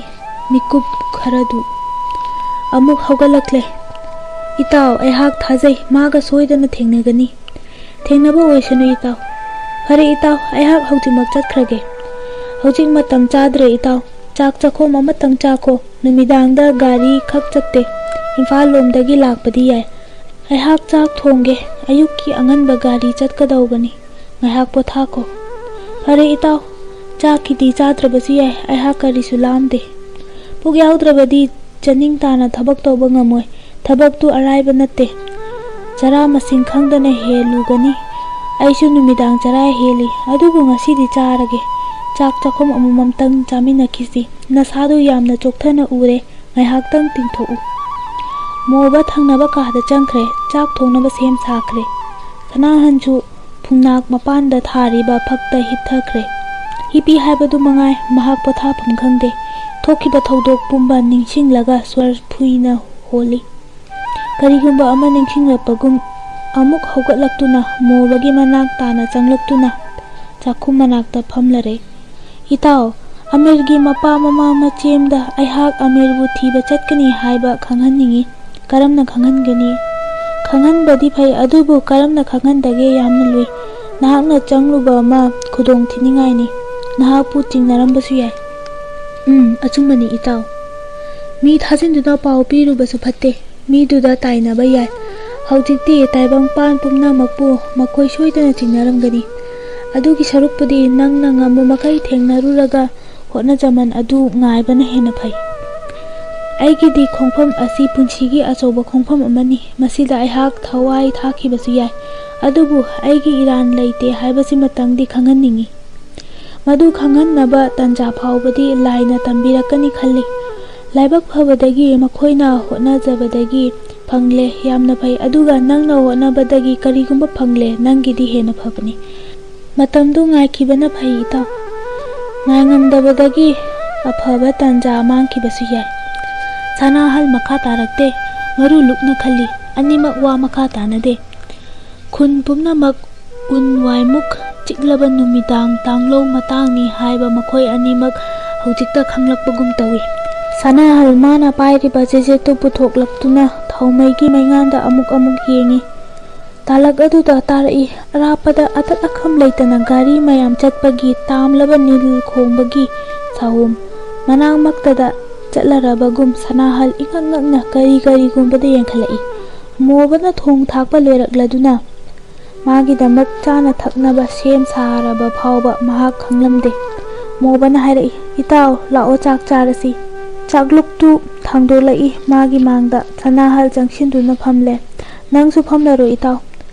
ꯃꯤꯀꯨꯞ ꯈꯔꯗꯨ ꯑꯃꯨꯛ ꯍꯧꯒꯠꯂꯛꯂꯦ꯫ "ꯏꯇꯥꯎ, ꯑꯩꯍꯥꯛ ꯊꯥꯖꯩ, ꯃꯥꯒ ꯁꯣꯏꯗꯅ ꯊꯦꯡꯅꯒꯅꯤ꯫" "ꯊꯦꯡꯅꯕ ꯑꯣꯏꯁꯅꯨ ꯏꯇꯥꯎ꯫" "ꯐꯔꯦ ꯏꯇꯥꯎ, ꯑꯩꯍꯥꯛ ꯍꯧꯖꯤꯛꯃꯛ ꯆꯠꯈ꯭ꯔꯒꯦ꯫" "ꯍꯧꯖꯤꯛ ꯃꯇꯝ ꯆꯥꯗ꯭ꯔꯦ ꯏꯇꯥꯎ꯫ ꯆꯥꯛ ꯆꯥꯛꯈꯣꯝ ꯑꯃꯇꯪ ꯆꯥꯈꯣ꯫ ꯅꯨꯃꯤꯗꯥꯡꯗ ꯒꯥꯔꯤ ꯈꯛ ꯆꯠꯇꯦ꯫ ꯏꯝꯐꯥꯜ ꯂꯣꯝꯗꯒꯤ ꯂꯥꯛꯄꯗꯤ ꯌꯥꯏ꯫ ꯑꯩꯍꯥꯛ ꯆꯥꯛ ꯊꯣꯡꯒꯦ꯫ ꯑꯌꯨꯛꯀꯤ ꯑꯉꯟꯕ ꯒꯥꯔꯤ ꯆꯠꯀꯗꯧꯕꯅꯤ꯫ ꯉꯥꯏꯍꯥꯛ ꯄꯣꯊꯥꯈꯣ꯫" "ꯐꯔꯦ ꯏꯇꯥꯎ, ꯆꯥꯛꯀꯤꯗꯤ ꯆꯥꯗ꯭ꯔꯕꯁꯨ ꯌꯥꯏ, ꯑꯩꯍꯥꯛ ꯀꯔꯤꯁꯨ ꯂꯥꯝꯗꯦ꯫" "ꯄꯨꯛ ꯌꯥꯎꯗ꯭ꯔꯕꯗꯤ ꯆꯥꯅꯤꯡ ꯇꯥꯅ ꯊꯕꯛ ꯇꯧꯕ ꯉꯝꯃꯣꯏ꯫ ꯊꯕꯛꯇꯨ ꯑꯔꯥꯏꯕ ꯅꯠꯇꯦ꯫ ꯆꯔꯥ ꯃꯁꯤꯡ ꯈꯪꯗꯅ ꯍꯦꯜꯂꯨꯒꯅꯤ꯫ ꯑꯩꯁꯨ ꯅꯨꯃꯤꯗꯥꯡ ꯆꯔꯥ ꯍꯦꯜꯂꯤ, ꯑꯗꯨꯕꯨ ꯉꯁꯤꯗꯤ ꯆꯥꯔꯒꯦ꯫ ꯆꯥꯛ ꯆꯥꯛꯈꯨꯝ ꯑꯃꯃꯝꯇꯪ ꯆꯥꯃꯤꯟꯅꯈꯤꯁꯤ꯫ ꯅꯁꯥꯗꯨ ꯌꯥꯝꯅ ꯆꯣꯛꯊꯅ ꯎꯔꯦ, ꯉꯥꯏꯍꯥꯛꯇꯪ ꯇꯤꯡꯊꯣꯛꯎ꯫" ꯃꯣꯕ ꯊꯪꯅꯕ ꯀꯥꯗ ꯆꯪꯈ꯭ꯔꯦ꯫ ꯆꯥꯛ ꯊꯣꯡꯅꯕ ꯁꯦꯝ ꯁꯥꯈ꯭ꯔꯦ꯫ ꯁꯅꯥꯍꯟꯁꯨ ꯐꯨꯡꯅꯥꯛ ꯃꯄꯥꯟꯗ ꯊꯥꯔꯤꯕ ꯐꯛꯇ ꯍꯤꯞꯊꯈ꯭ꯔꯦ꯫ ꯍꯤꯞꯄꯤ ꯍꯥꯏꯕꯗꯨ ꯃꯉꯥꯏ, ꯃꯍꯥꯛ ꯄꯣꯊꯥꯐꯝ ꯈꯪꯗꯦ꯫ ꯊꯣꯛꯈꯤꯕ ꯊꯧꯗꯣꯛ ꯄꯨꯝꯕ ꯅꯤꯡꯁꯤꯡꯂꯒ ꯁ꯭ꯋꯔ ꯐꯨꯏꯅ ꯍꯣꯜꯂꯤ꯫ ꯀꯔꯤꯒꯨꯝꯕ ꯑꯃ ꯅꯤꯡꯁꯤꯡꯂꯛꯄꯒꯨꯝ ꯑꯃꯨꯛ ꯍꯧꯒꯠꯂꯛꯇꯨꯅ ꯃꯣꯕꯒꯤ ꯃꯅꯥꯛ ꯇꯥꯅ ꯆꯪꯂꯛꯇꯨꯅ ꯆꯥꯛꯈꯨꯝ ꯃꯅꯥꯛꯇ ꯐꯝꯂꯔꯦ꯫ "ꯏꯇꯥꯎ, ꯑꯃꯤꯔꯒꯤ ꯃꯄꯥ ꯃꯃꯥ ꯃꯆꯦꯝꯗ ꯑꯩꯍꯥꯛ ꯑꯃꯤꯔꯕꯨ ꯊꯤꯕ ꯆꯠꯀꯅꯤ ꯍꯥꯏꯕ ꯈꯪꯍꯟꯅꯤꯡꯏ꯫" "ꯀꯔꯝꯅ ꯈꯪꯍꯟꯒꯅꯤ?" "ꯈꯪꯍꯟꯕꯗꯤ ꯐꯩ, ꯑꯗꯨꯕꯨ ꯀꯔꯝꯅ ꯈꯪꯍꯟꯗꯒꯦ ꯌꯥꯝꯅ ꯂꯨꯏ꯫ ꯅꯍꯥꯛꯅ ꯆꯪꯂꯨꯕ ꯑꯃ ꯈꯨꯗꯣꯡ ꯊꯤꯅꯤꯡꯉꯥꯏꯅꯤ꯫ ꯅꯍꯥꯛꯄꯨ ꯆꯤꯡꯅꯔꯝꯕꯁꯨ ꯌꯥꯏ꯫" "ꯎꯝ, ꯑꯆꯨꯝꯕꯅꯤ ꯏꯇꯥꯎ꯫ ꯃꯤ ꯊꯥꯖꯤꯟꯗꯨꯅ ꯄꯥꯎ ꯄꯤꯔꯨꯕꯁꯨ ꯐꯠꯇꯦ꯫ ꯃꯤꯗꯨꯗ ꯇꯥꯏꯅꯕ ꯌꯥꯏ꯫ ꯍꯧꯖꯤꯛꯇꯤ ꯇꯥꯏꯕꯪꯄꯥꯟ ꯄꯨꯝꯅꯃꯛꯄꯨ ꯃꯈꯣꯏ ꯁꯣꯏꯗꯅ ꯆꯤꯡꯅꯔꯝꯒꯅꯤ꯫ ꯑꯗꯨꯒꯤ ꯁꯔꯨꯛꯄꯨꯗꯤ ꯅꯪꯅ ꯉꯝꯕ ꯃꯈꯩ ꯊꯦꯡꯅꯔꯨꯔꯒ ꯍꯣꯠꯅꯖꯃꯟ ꯑꯗꯨ ꯉꯥꯏꯕꯅ ꯍꯦꯟꯅ ꯐꯩ꯫ ꯑꯩꯒꯤꯗꯤ ꯈꯣꯡꯐꯝ ꯑꯁꯤ ꯄꯨꯟꯁꯤꯒꯤ ꯑꯆꯧꯕ ꯈꯣꯡꯐꯝ ꯑꯃꯅꯤ꯫ ꯃꯁꯤꯗ ꯑꯩꯍꯥꯛ ꯊꯋꯥꯏ ꯊꯥꯈꯤꯕꯁꯨ ꯌꯥꯏ, ꯑꯗꯨꯕꯨ ꯑꯩꯒꯤ ꯏꯔꯥꯟ ꯂꯩꯇꯦ ꯍꯥꯏꯕꯁꯤꯃꯇꯪꯗꯤ ꯈꯪꯍꯟꯅꯤꯡꯏ꯫ ꯃꯗꯨ ꯈꯪꯍꯟꯅꯕ ꯇꯟꯖꯥ ꯐꯥꯎꯕꯗꯤ ꯂꯥꯏꯅ ꯇꯝꯕꯤꯔꯛꯀꯅꯤ ꯈꯜꯂꯤ꯫ ꯂꯥꯏꯕꯛ ꯐꯕꯗꯒꯤ ꯃꯈꯣꯏꯅ ꯍꯣꯠꯅꯖꯕꯗꯒꯤ ꯐꯪꯂꯦ, ꯌꯥꯝꯅ ꯐꯩ꯫ ꯑꯗꯨꯒ ꯅꯪꯅ ꯍꯣꯠꯅꯕꯗꯒꯤ ꯀꯔꯤꯒꯨꯝꯕ ꯐꯪꯂꯦ, ꯅꯪꯒꯤꯗꯤ ꯍꯦꯟꯅ ꯐꯕꯅꯤ꯫ ꯃꯇꯝꯗꯨ ꯉꯥꯏꯈꯤꯕꯅ ꯐꯩ, ꯏꯇꯥꯎ꯫ ꯉꯥꯏꯉꯝꯗꯕꯗꯒꯤ ꯑꯐꯕ ꯇꯥꯟꯖꯥ ꯃꯥꯡꯈꯤꯕꯁꯨ ꯌꯥꯏ꯫ ꯁꯅꯥꯍꯜ ꯃꯈꯥ ꯇꯥꯔꯛꯇꯦ꯫ ꯃꯔꯨ ꯂꯨꯛꯅ ꯈꯜꯂꯤ꯫ ꯑꯅꯤꯃꯛ ꯋꯥ ꯃꯈꯥ ꯇꯥꯅꯗꯦ꯫ ꯈꯨꯟ ꯄꯨꯝꯅꯃꯛ ꯎꯟ ꯋꯥꯏꯃꯨꯛ ꯆꯤꯛꯂꯕ ꯅꯨꯃꯤꯗꯥꯡ ꯇꯥꯡꯂꯧ ꯃꯇꯥꯡꯅꯤ ꯍꯥꯏꯕ ꯃꯈꯣꯏ ꯑꯅꯤꯃꯛ ꯍꯧꯖꯤꯛꯇ ꯈꯪꯂꯛꯄꯒꯨꯝ ꯇꯧꯏ꯫ ꯁꯅꯥꯍꯜ ꯃꯥꯅ ꯄꯥꯏꯔꯤꯕ ꯆꯦꯖꯦꯠꯇꯨ ꯄꯨꯊꯣꯛꯂꯛꯇꯨꯅ ꯊꯥꯎꯃꯩꯒꯤ ꯃꯩꯉꯥꯟꯗ ꯑꯃꯨꯛ ꯑꯃꯨꯛ ꯌꯦꯡꯏ꯫ ꯇꯥꯂꯛ ꯑꯗꯨꯗ ꯇꯥꯔꯛꯏ꯫ ꯑꯔꯥꯞꯄꯗ ꯑꯇꯠ ꯑꯈꯝ ꯂꯩꯇꯅ ꯒꯥꯔꯤ ꯃꯌꯥꯝ ꯆꯠꯄꯒꯤ ꯇꯥꯝꯂꯕ ꯅꯤꯜ ꯈꯣꯡꯕꯒꯤ ꯁꯥꯍꯨꯝ꯫ ꯃꯅꯥꯛꯃꯛꯇꯗ ꯆꯠꯂꯔꯕꯒꯨꯝ ꯁꯅꯥꯍꯜ ꯏꯉꯛ ꯉꯛꯅ ꯀꯔꯤ ꯀꯔꯤꯒꯨꯝꯕꯗ ꯌꯦꯡꯈꯠꯂꯛꯏ꯫ ꯃꯣꯕꯅ ꯊꯣꯡ ꯊꯥꯛꯄ ꯂꯣꯏꯔꯛꯂꯗꯨꯅ ꯃꯥꯒꯤꯗꯃꯛ ꯆꯥꯅ ꯊꯛꯅꯕ ꯁꯦꯝ ꯁꯥꯔꯕ ꯐꯥꯎꯕ ꯃꯍꯥꯛ ꯈꯪꯂꯝꯗꯦ꯫ ꯃꯣꯕꯅ ꯍꯥꯏꯔꯛꯏ, "ꯏꯇꯥꯎ, ꯂꯥꯛꯑꯣ, ꯆꯥꯛ ꯆꯥꯔꯁꯤ꯫" ꯆꯥꯛꯂꯨꯛꯇꯨ ꯊꯥꯡꯗꯣꯛꯂꯛꯏ ꯃꯥꯒꯤ ꯃꯥꯡꯗ꯫ ꯁꯅꯥꯍꯜ ꯆꯪꯁꯤꯟꯗꯨꯅ ꯐꯝꯂꯦ꯫ "ꯅꯪꯁꯨ ꯐꯝꯂꯔꯣ ꯏꯇꯥꯎ꯫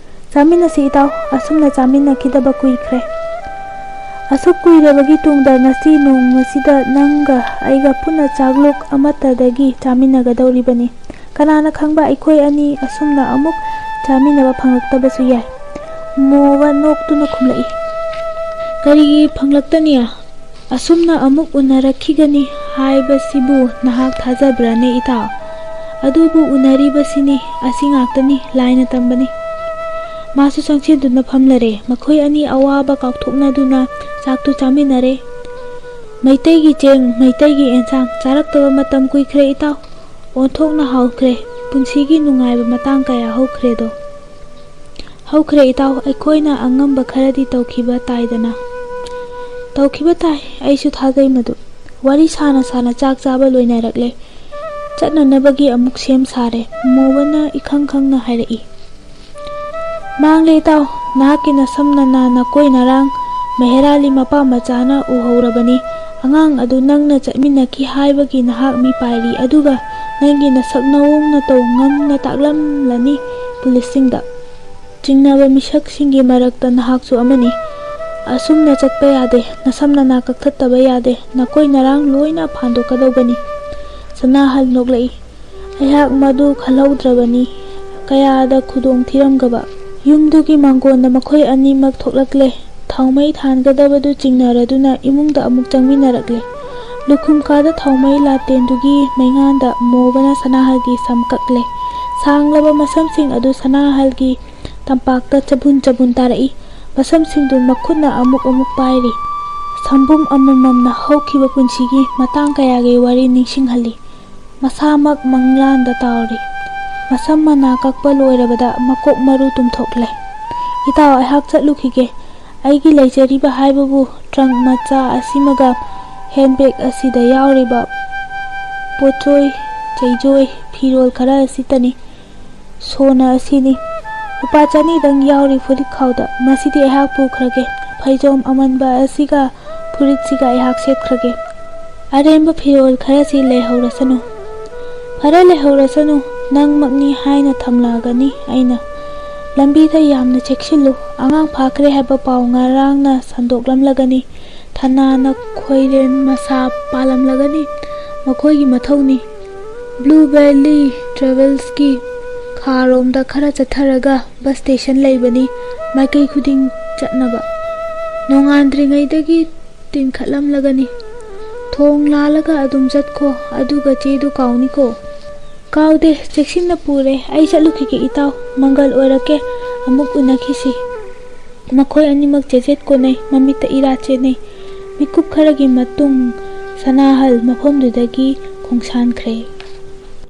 ꯆꯥꯃꯤꯟꯅꯁꯤ ꯏꯇꯥꯎ, ꯑꯁꯨꯝꯅ ꯆꯥꯃꯤꯟꯅꯈꯤꯗꯕ ꯀꯨꯏꯈ꯭ꯔꯦ꯫ ꯑꯁꯨꯛ ꯀꯨꯏꯔꯕꯒꯤ ꯇꯨꯡꯗ ꯉꯁꯤ ꯅꯣꯡꯃꯁꯤꯗ ꯅꯪꯒ ꯑꯩꯒ ꯄꯨꯟꯅ ꯆꯥꯛꯂꯨꯛ ꯑꯃꯠꯇꯗꯒꯤ ꯆꯥꯃꯤꯟꯅꯒꯗꯧꯔꯤꯕꯅꯤ꯫ ꯀꯅꯥꯅ ꯈꯪꯕ, ꯑꯩꯈꯣꯏ ꯑꯅꯤ ꯑꯁꯨꯝꯅ ꯑꯃꯨꯛ ꯆꯥꯃꯤꯟꯅꯕ ꯐꯪꯂꯛꯇꯕꯁꯨ ꯌꯥꯏ꯫" ꯃꯣꯕ ꯅꯣꯛꯇꯨꯅ ꯈꯨꯝꯂꯛꯏ, "ꯀꯔꯤꯒꯤ ꯐꯪꯂꯛꯇꯅꯤ? ꯑꯁꯨꯝꯅ ꯑꯃꯨꯛ ꯎꯅꯔꯛꯈꯤꯒꯅꯤ ꯍꯥꯏꯕꯁꯤꯕꯨ ꯅꯍꯥꯛ ꯊꯥꯖꯕ꯭ꯔꯥꯅꯦ ꯏꯇꯥꯎ? ꯑꯗꯨꯕꯨ ꯎꯅꯔꯤꯕꯁꯤꯅꯤ, ꯑꯁꯤ ꯉꯥꯛꯇꯅꯤ, ꯂꯥꯏꯅ ꯇꯝꯕꯅꯤ꯫" ꯃꯥꯁꯨ ꯆꯪꯁꯤꯟꯗꯨꯅ ꯐꯝꯂꯔꯦ꯫ ꯃꯈꯣꯏ ꯑꯅꯤ ꯑꯋꯥꯕ ꯀꯥꯎꯊꯣꯛꯅꯗꯨꯅ ꯆꯥꯛꯇꯨ ꯆꯥꯃꯤꯟꯅꯔꯦ꯫ "ꯃꯩꯇꯩꯒꯤ ꯆꯦꯡ, ꯃꯩꯇꯩꯒꯤ ꯑꯦꯟꯁꯥꯡ ꯆꯥꯔꯛꯇꯕ ꯃꯇꯝ ꯀꯨꯏꯈ꯭ꯔꯦ ꯏꯇꯥꯎ꯫ ꯑꯣꯟꯊꯣꯛꯅ ꯍꯥꯎꯈ꯭ꯔꯦ꯫ ꯄꯨꯟꯁꯤꯒꯤ ꯅꯨꯡꯉꯥꯏꯕ ꯃꯇꯥꯡ ꯀꯌꯥ ꯍꯧꯈ꯭ꯔꯦꯗꯣ꯫" "ꯍꯧꯈ꯭ꯔꯦ ꯏꯇꯥꯎ, ꯑꯩꯈꯣꯏꯅ ꯑꯉꯝꯕ ꯈꯔꯗꯤ ꯇꯧꯈꯤꯕ ꯇꯥꯏꯗꯅ꯫" "ꯇꯧꯈꯤꯕ ꯇꯥꯏ, ꯑꯩꯁꯨ ꯊꯥꯖꯩ ꯃꯗꯨ꯫" ꯋꯥꯔꯤ ꯁꯥꯅ ꯁꯥꯅ ꯆꯥꯛ ꯆꯥꯕ ꯂꯣꯏꯅꯔꯛꯂꯦ꯫ ꯆꯠꯅꯅꯕꯒꯤ ꯑꯃꯨꯛ ꯁꯦꯝ ꯁꯥꯔꯦ꯫ ꯃꯣꯕꯅ ꯏꯈꯪ ꯈꯪꯅ ꯍꯥꯏꯔꯛꯏ, "ꯃꯥꯡꯂꯦ ꯏꯇꯥꯎ, ꯅꯍꯥꯛꯀꯤ ꯅꯁꯝꯅꯅ ꯅꯀꯣꯏ ꯅꯔꯥꯡ ꯃꯦꯍꯦꯔꯥꯂꯤ ꯃꯄꯥ ꯃꯆꯥꯅ ꯎꯍꯧꯔꯕꯅꯤ꯫ ꯑꯉꯥꯡ ꯑꯗꯨ ꯅꯪꯅ ꯆꯠꯃꯤꯟꯅꯈꯤ ꯍꯥꯏꯕꯒꯤ ꯅꯍꯥꯛ ꯃꯤ ꯄꯥꯏꯔꯤ, ꯑꯗꯨꯒ ꯅꯪꯒꯤ ꯅꯁꯛ ꯅꯑꯣꯡ ꯅꯇꯧ ꯉꯝꯅ ꯇꯥꯛꯂꯝꯂꯅꯤ ꯄꯨꯂꯤꯁꯁꯤꯡꯗ꯫ ꯆꯤꯡꯅꯕ ꯃꯤꯁꯛꯁꯤꯡꯒꯤ ꯃꯔꯛꯇ ꯅꯍꯥꯛꯁꯨ ꯑꯃꯅꯤ꯫ ꯑꯁꯨꯝꯅ ꯆꯠꯄ ꯌꯥꯗꯦ, ꯅꯁꯝ ꯅꯅꯥ ꯀꯛꯊꯠꯇꯕ ꯌꯥꯗꯦ, ꯅꯀꯣꯏ ꯅꯔꯥꯡ ꯂꯣꯏꯅ ꯐꯥꯟꯗꯣꯛꯀꯗꯧꯕꯅꯤ꯫" ꯁꯅꯥꯍꯜ ꯅꯣꯛꯂꯛꯏ꯫ ꯑꯩꯍꯥꯛ ꯃꯗꯨ ꯈꯜꯍꯧꯗ꯭ꯔꯕꯅꯤ꯫ ꯀꯌꯥꯗ ꯈꯨꯗꯣꯡ ꯊꯤꯔꯝꯒꯕ! ꯌꯨꯝꯗꯨꯒꯤ ꯃꯥꯡꯒꯣꯟꯗ ꯃꯈꯣꯏ ꯑꯅꯤꯃꯛ ꯊꯣꯛꯂꯛꯂꯦ꯫ ꯊꯥꯎꯃꯩ ꯊꯥꯟꯒꯗꯕꯗꯨ ꯆꯤꯡꯅꯔꯗꯨꯅ ꯏꯃꯨꯡꯗ ꯑꯃꯨꯛ ꯆꯪꯃꯤꯟꯅꯔꯛꯂꯦ꯫ ꯂꯨꯈꯨꯝꯈꯥꯗ ꯊꯥꯎꯃꯩ ꯂꯥꯇꯦꯟꯗꯨꯒꯤ ꯃꯩꯉꯥꯟꯗ ꯃꯣꯕꯅ ꯁꯅꯥꯍꯜꯒꯤ ꯁꯝ ꯀꯛꯂꯦ꯫ ꯁꯥꯡꯂꯕ ꯃꯁꯝꯁꯤꯡ ꯑꯗꯨ ꯁꯅꯥꯍꯜꯒꯤ ꯇꯝꯄꯥꯛꯇ ꯆꯕꯨꯟ ꯆꯕꯨꯟ ꯇꯥꯔꯛꯏ꯫ ꯃꯁꯝꯁꯤꯡꯗꯨ ꯃꯈꯨꯠꯅ ꯑꯃꯨꯛ ꯑꯃꯨꯛ ꯄꯥꯏꯔꯤ꯫ ꯁꯝꯕꯨꯝ ꯑꯃꯃꯝꯅ ꯍꯧꯈꯤꯕ ꯄꯨꯟꯁꯤꯒꯤ ꯃꯇꯥꯡ ꯀꯌꯥꯒꯤ ꯋꯥꯔꯤ ꯅꯤꯡꯁꯤꯡꯍꯜꯂꯤ꯫ ꯃꯁꯥꯃꯛ ꯃꯪꯂꯥꯟꯗ ꯇꯥꯎꯔꯤ꯫ ꯃꯁꯝ ꯃꯅꯥ ꯀꯛꯄ ꯂꯣꯏꯔꯕꯗ ꯃꯀꯣꯛ ꯃꯔꯨ ꯇꯨꯝꯊꯣꯛꯂꯦ꯫ "ꯏꯇꯥꯎ, ꯑꯩꯍꯥꯛ ꯆꯠꯂꯨꯈꯤꯒꯦ꯫ ꯑꯩꯒꯤ ꯂꯩꯖꯔꯤꯕ ꯍꯥꯏꯕꯕꯨ ꯇ꯭ꯔꯪꯛ ꯃꯆꯥ ꯑꯁꯤꯃꯒ ꯍꯦꯟꯕꯦꯒ ꯑꯁꯤꯗ ꯌꯥꯎꯔꯤꯕ ꯄꯣꯠꯆꯣꯏ ꯆꯩꯖꯣꯏ ꯐꯤꯔꯣꯜ ꯈꯔ ꯑꯁꯤꯇꯅꯤ꯫ ꯁꯣꯅ ꯑꯁꯤꯅꯤ꯫ ꯂꯨꯄꯥ ꯆꯅꯤꯗꯪ ꯌꯥꯎꯔꯤ ꯐꯨꯔꯤꯠ ꯈꯥꯎꯗ꯫ ꯃꯁꯤꯗꯤ ꯑꯩꯍꯥꯛ ꯄꯨꯈ꯭ꯔꯒꯦ꯫ ꯐꯩꯖꯣꯝ ꯑꯃꯟꯕ ꯑꯁꯤꯒ ꯐꯨꯔꯤꯠꯁꯤꯒ ꯑꯩꯍꯥꯛ ꯁꯦꯠꯈ꯭ꯔꯒꯦ꯫ ꯑꯔꯦꯝꯕ ꯐꯤꯔꯣꯜ ꯈꯔꯁꯤ ꯂꯩꯍꯧꯔꯁꯅꯨ꯫" "ꯐꯔꯦ, ꯂꯩꯍꯧꯔꯁꯅꯨ꯫ ꯅꯪꯃꯛꯅꯤ ꯍꯥꯏꯅ ꯊꯝꯂꯛꯑꯒꯅꯤ ꯑꯩꯅ꯫" "ꯂꯝꯕꯤꯗ ꯌꯥꯝꯅ ꯆꯦꯛꯁꯤꯜꯂꯨ꯫ ꯑꯉꯥꯡ ꯐꯥꯈ꯭ꯔꯦ ꯍꯥꯏꯕ ꯄꯥꯎ ꯉꯔꯥꯡꯅ ꯁꯟꯗꯣꯛꯂꯝꯂꯒꯅꯤ꯫ ꯊꯅꯥꯅ ꯈꯣꯏꯔꯦꯟ ꯃꯁꯥ ꯄꯥꯜꯂꯝꯂꯒꯅꯤ꯫ ꯃꯈꯣꯏꯒꯤ ꯃꯊꯧꯅꯤ꯫" ꯕ꯭ꯂꯨ ꯚꯦꯂꯤ ꯇ꯭ꯔꯦꯚꯦꯜꯁꯀꯤ ꯈꯥꯔꯣꯝꯗ ꯈꯔ ꯆꯠꯊꯔꯒ ꯕꯁ ꯁ꯭ꯇꯦꯁꯟ ꯂꯩꯕꯅꯤ꯫ ꯃꯥꯏꯀꯩ ꯈꯨꯗꯤꯡ ꯆꯠꯅꯕ꯫ "ꯅꯣꯡꯉꯥꯟꯗ꯭ꯔꯤꯉꯩꯗꯒꯤ ꯇꯤꯟꯈꯠꯂꯝꯂꯒꯅꯤ꯫ ꯊꯣꯡ ꯂꯥꯜꯂꯒ ꯑꯗꯨꯝ ꯆꯠꯈꯣ, ꯑꯗꯨꯒ ꯆꯦꯗꯨ ꯀꯥꯎꯅꯤꯀꯣ꯫" "ꯀꯥꯎꯗꯦ, ꯆꯦꯛꯁꯤꯟꯅ ꯄꯨꯔꯦ꯫ ꯑꯩ ꯆꯠꯂꯨꯈꯤꯒꯦ ꯏꯇꯥꯎ, ꯃꯪꯒꯜ ꯑꯣꯏꯔꯛꯀꯦ, ꯑꯃꯨꯛ ꯎꯅꯈꯤꯁꯤ꯫" ꯃꯈꯣꯏ ꯑꯅꯤꯃꯛ ꯆꯦꯖꯦꯠ ꯀꯣꯟꯅꯩ, ꯃꯃꯤꯠꯇ ꯏꯔꯥ ꯆꯦꯟꯅꯩ꯫ ꯃꯤꯀꯨꯞ ꯈꯔꯒꯤ ꯃꯇꯨꯡ ꯁꯅꯥꯍꯜ ꯃꯐꯝꯗꯨꯗꯒꯤ ꯈꯣꯡꯁꯥꯟꯈ꯭ꯔꯦ꯫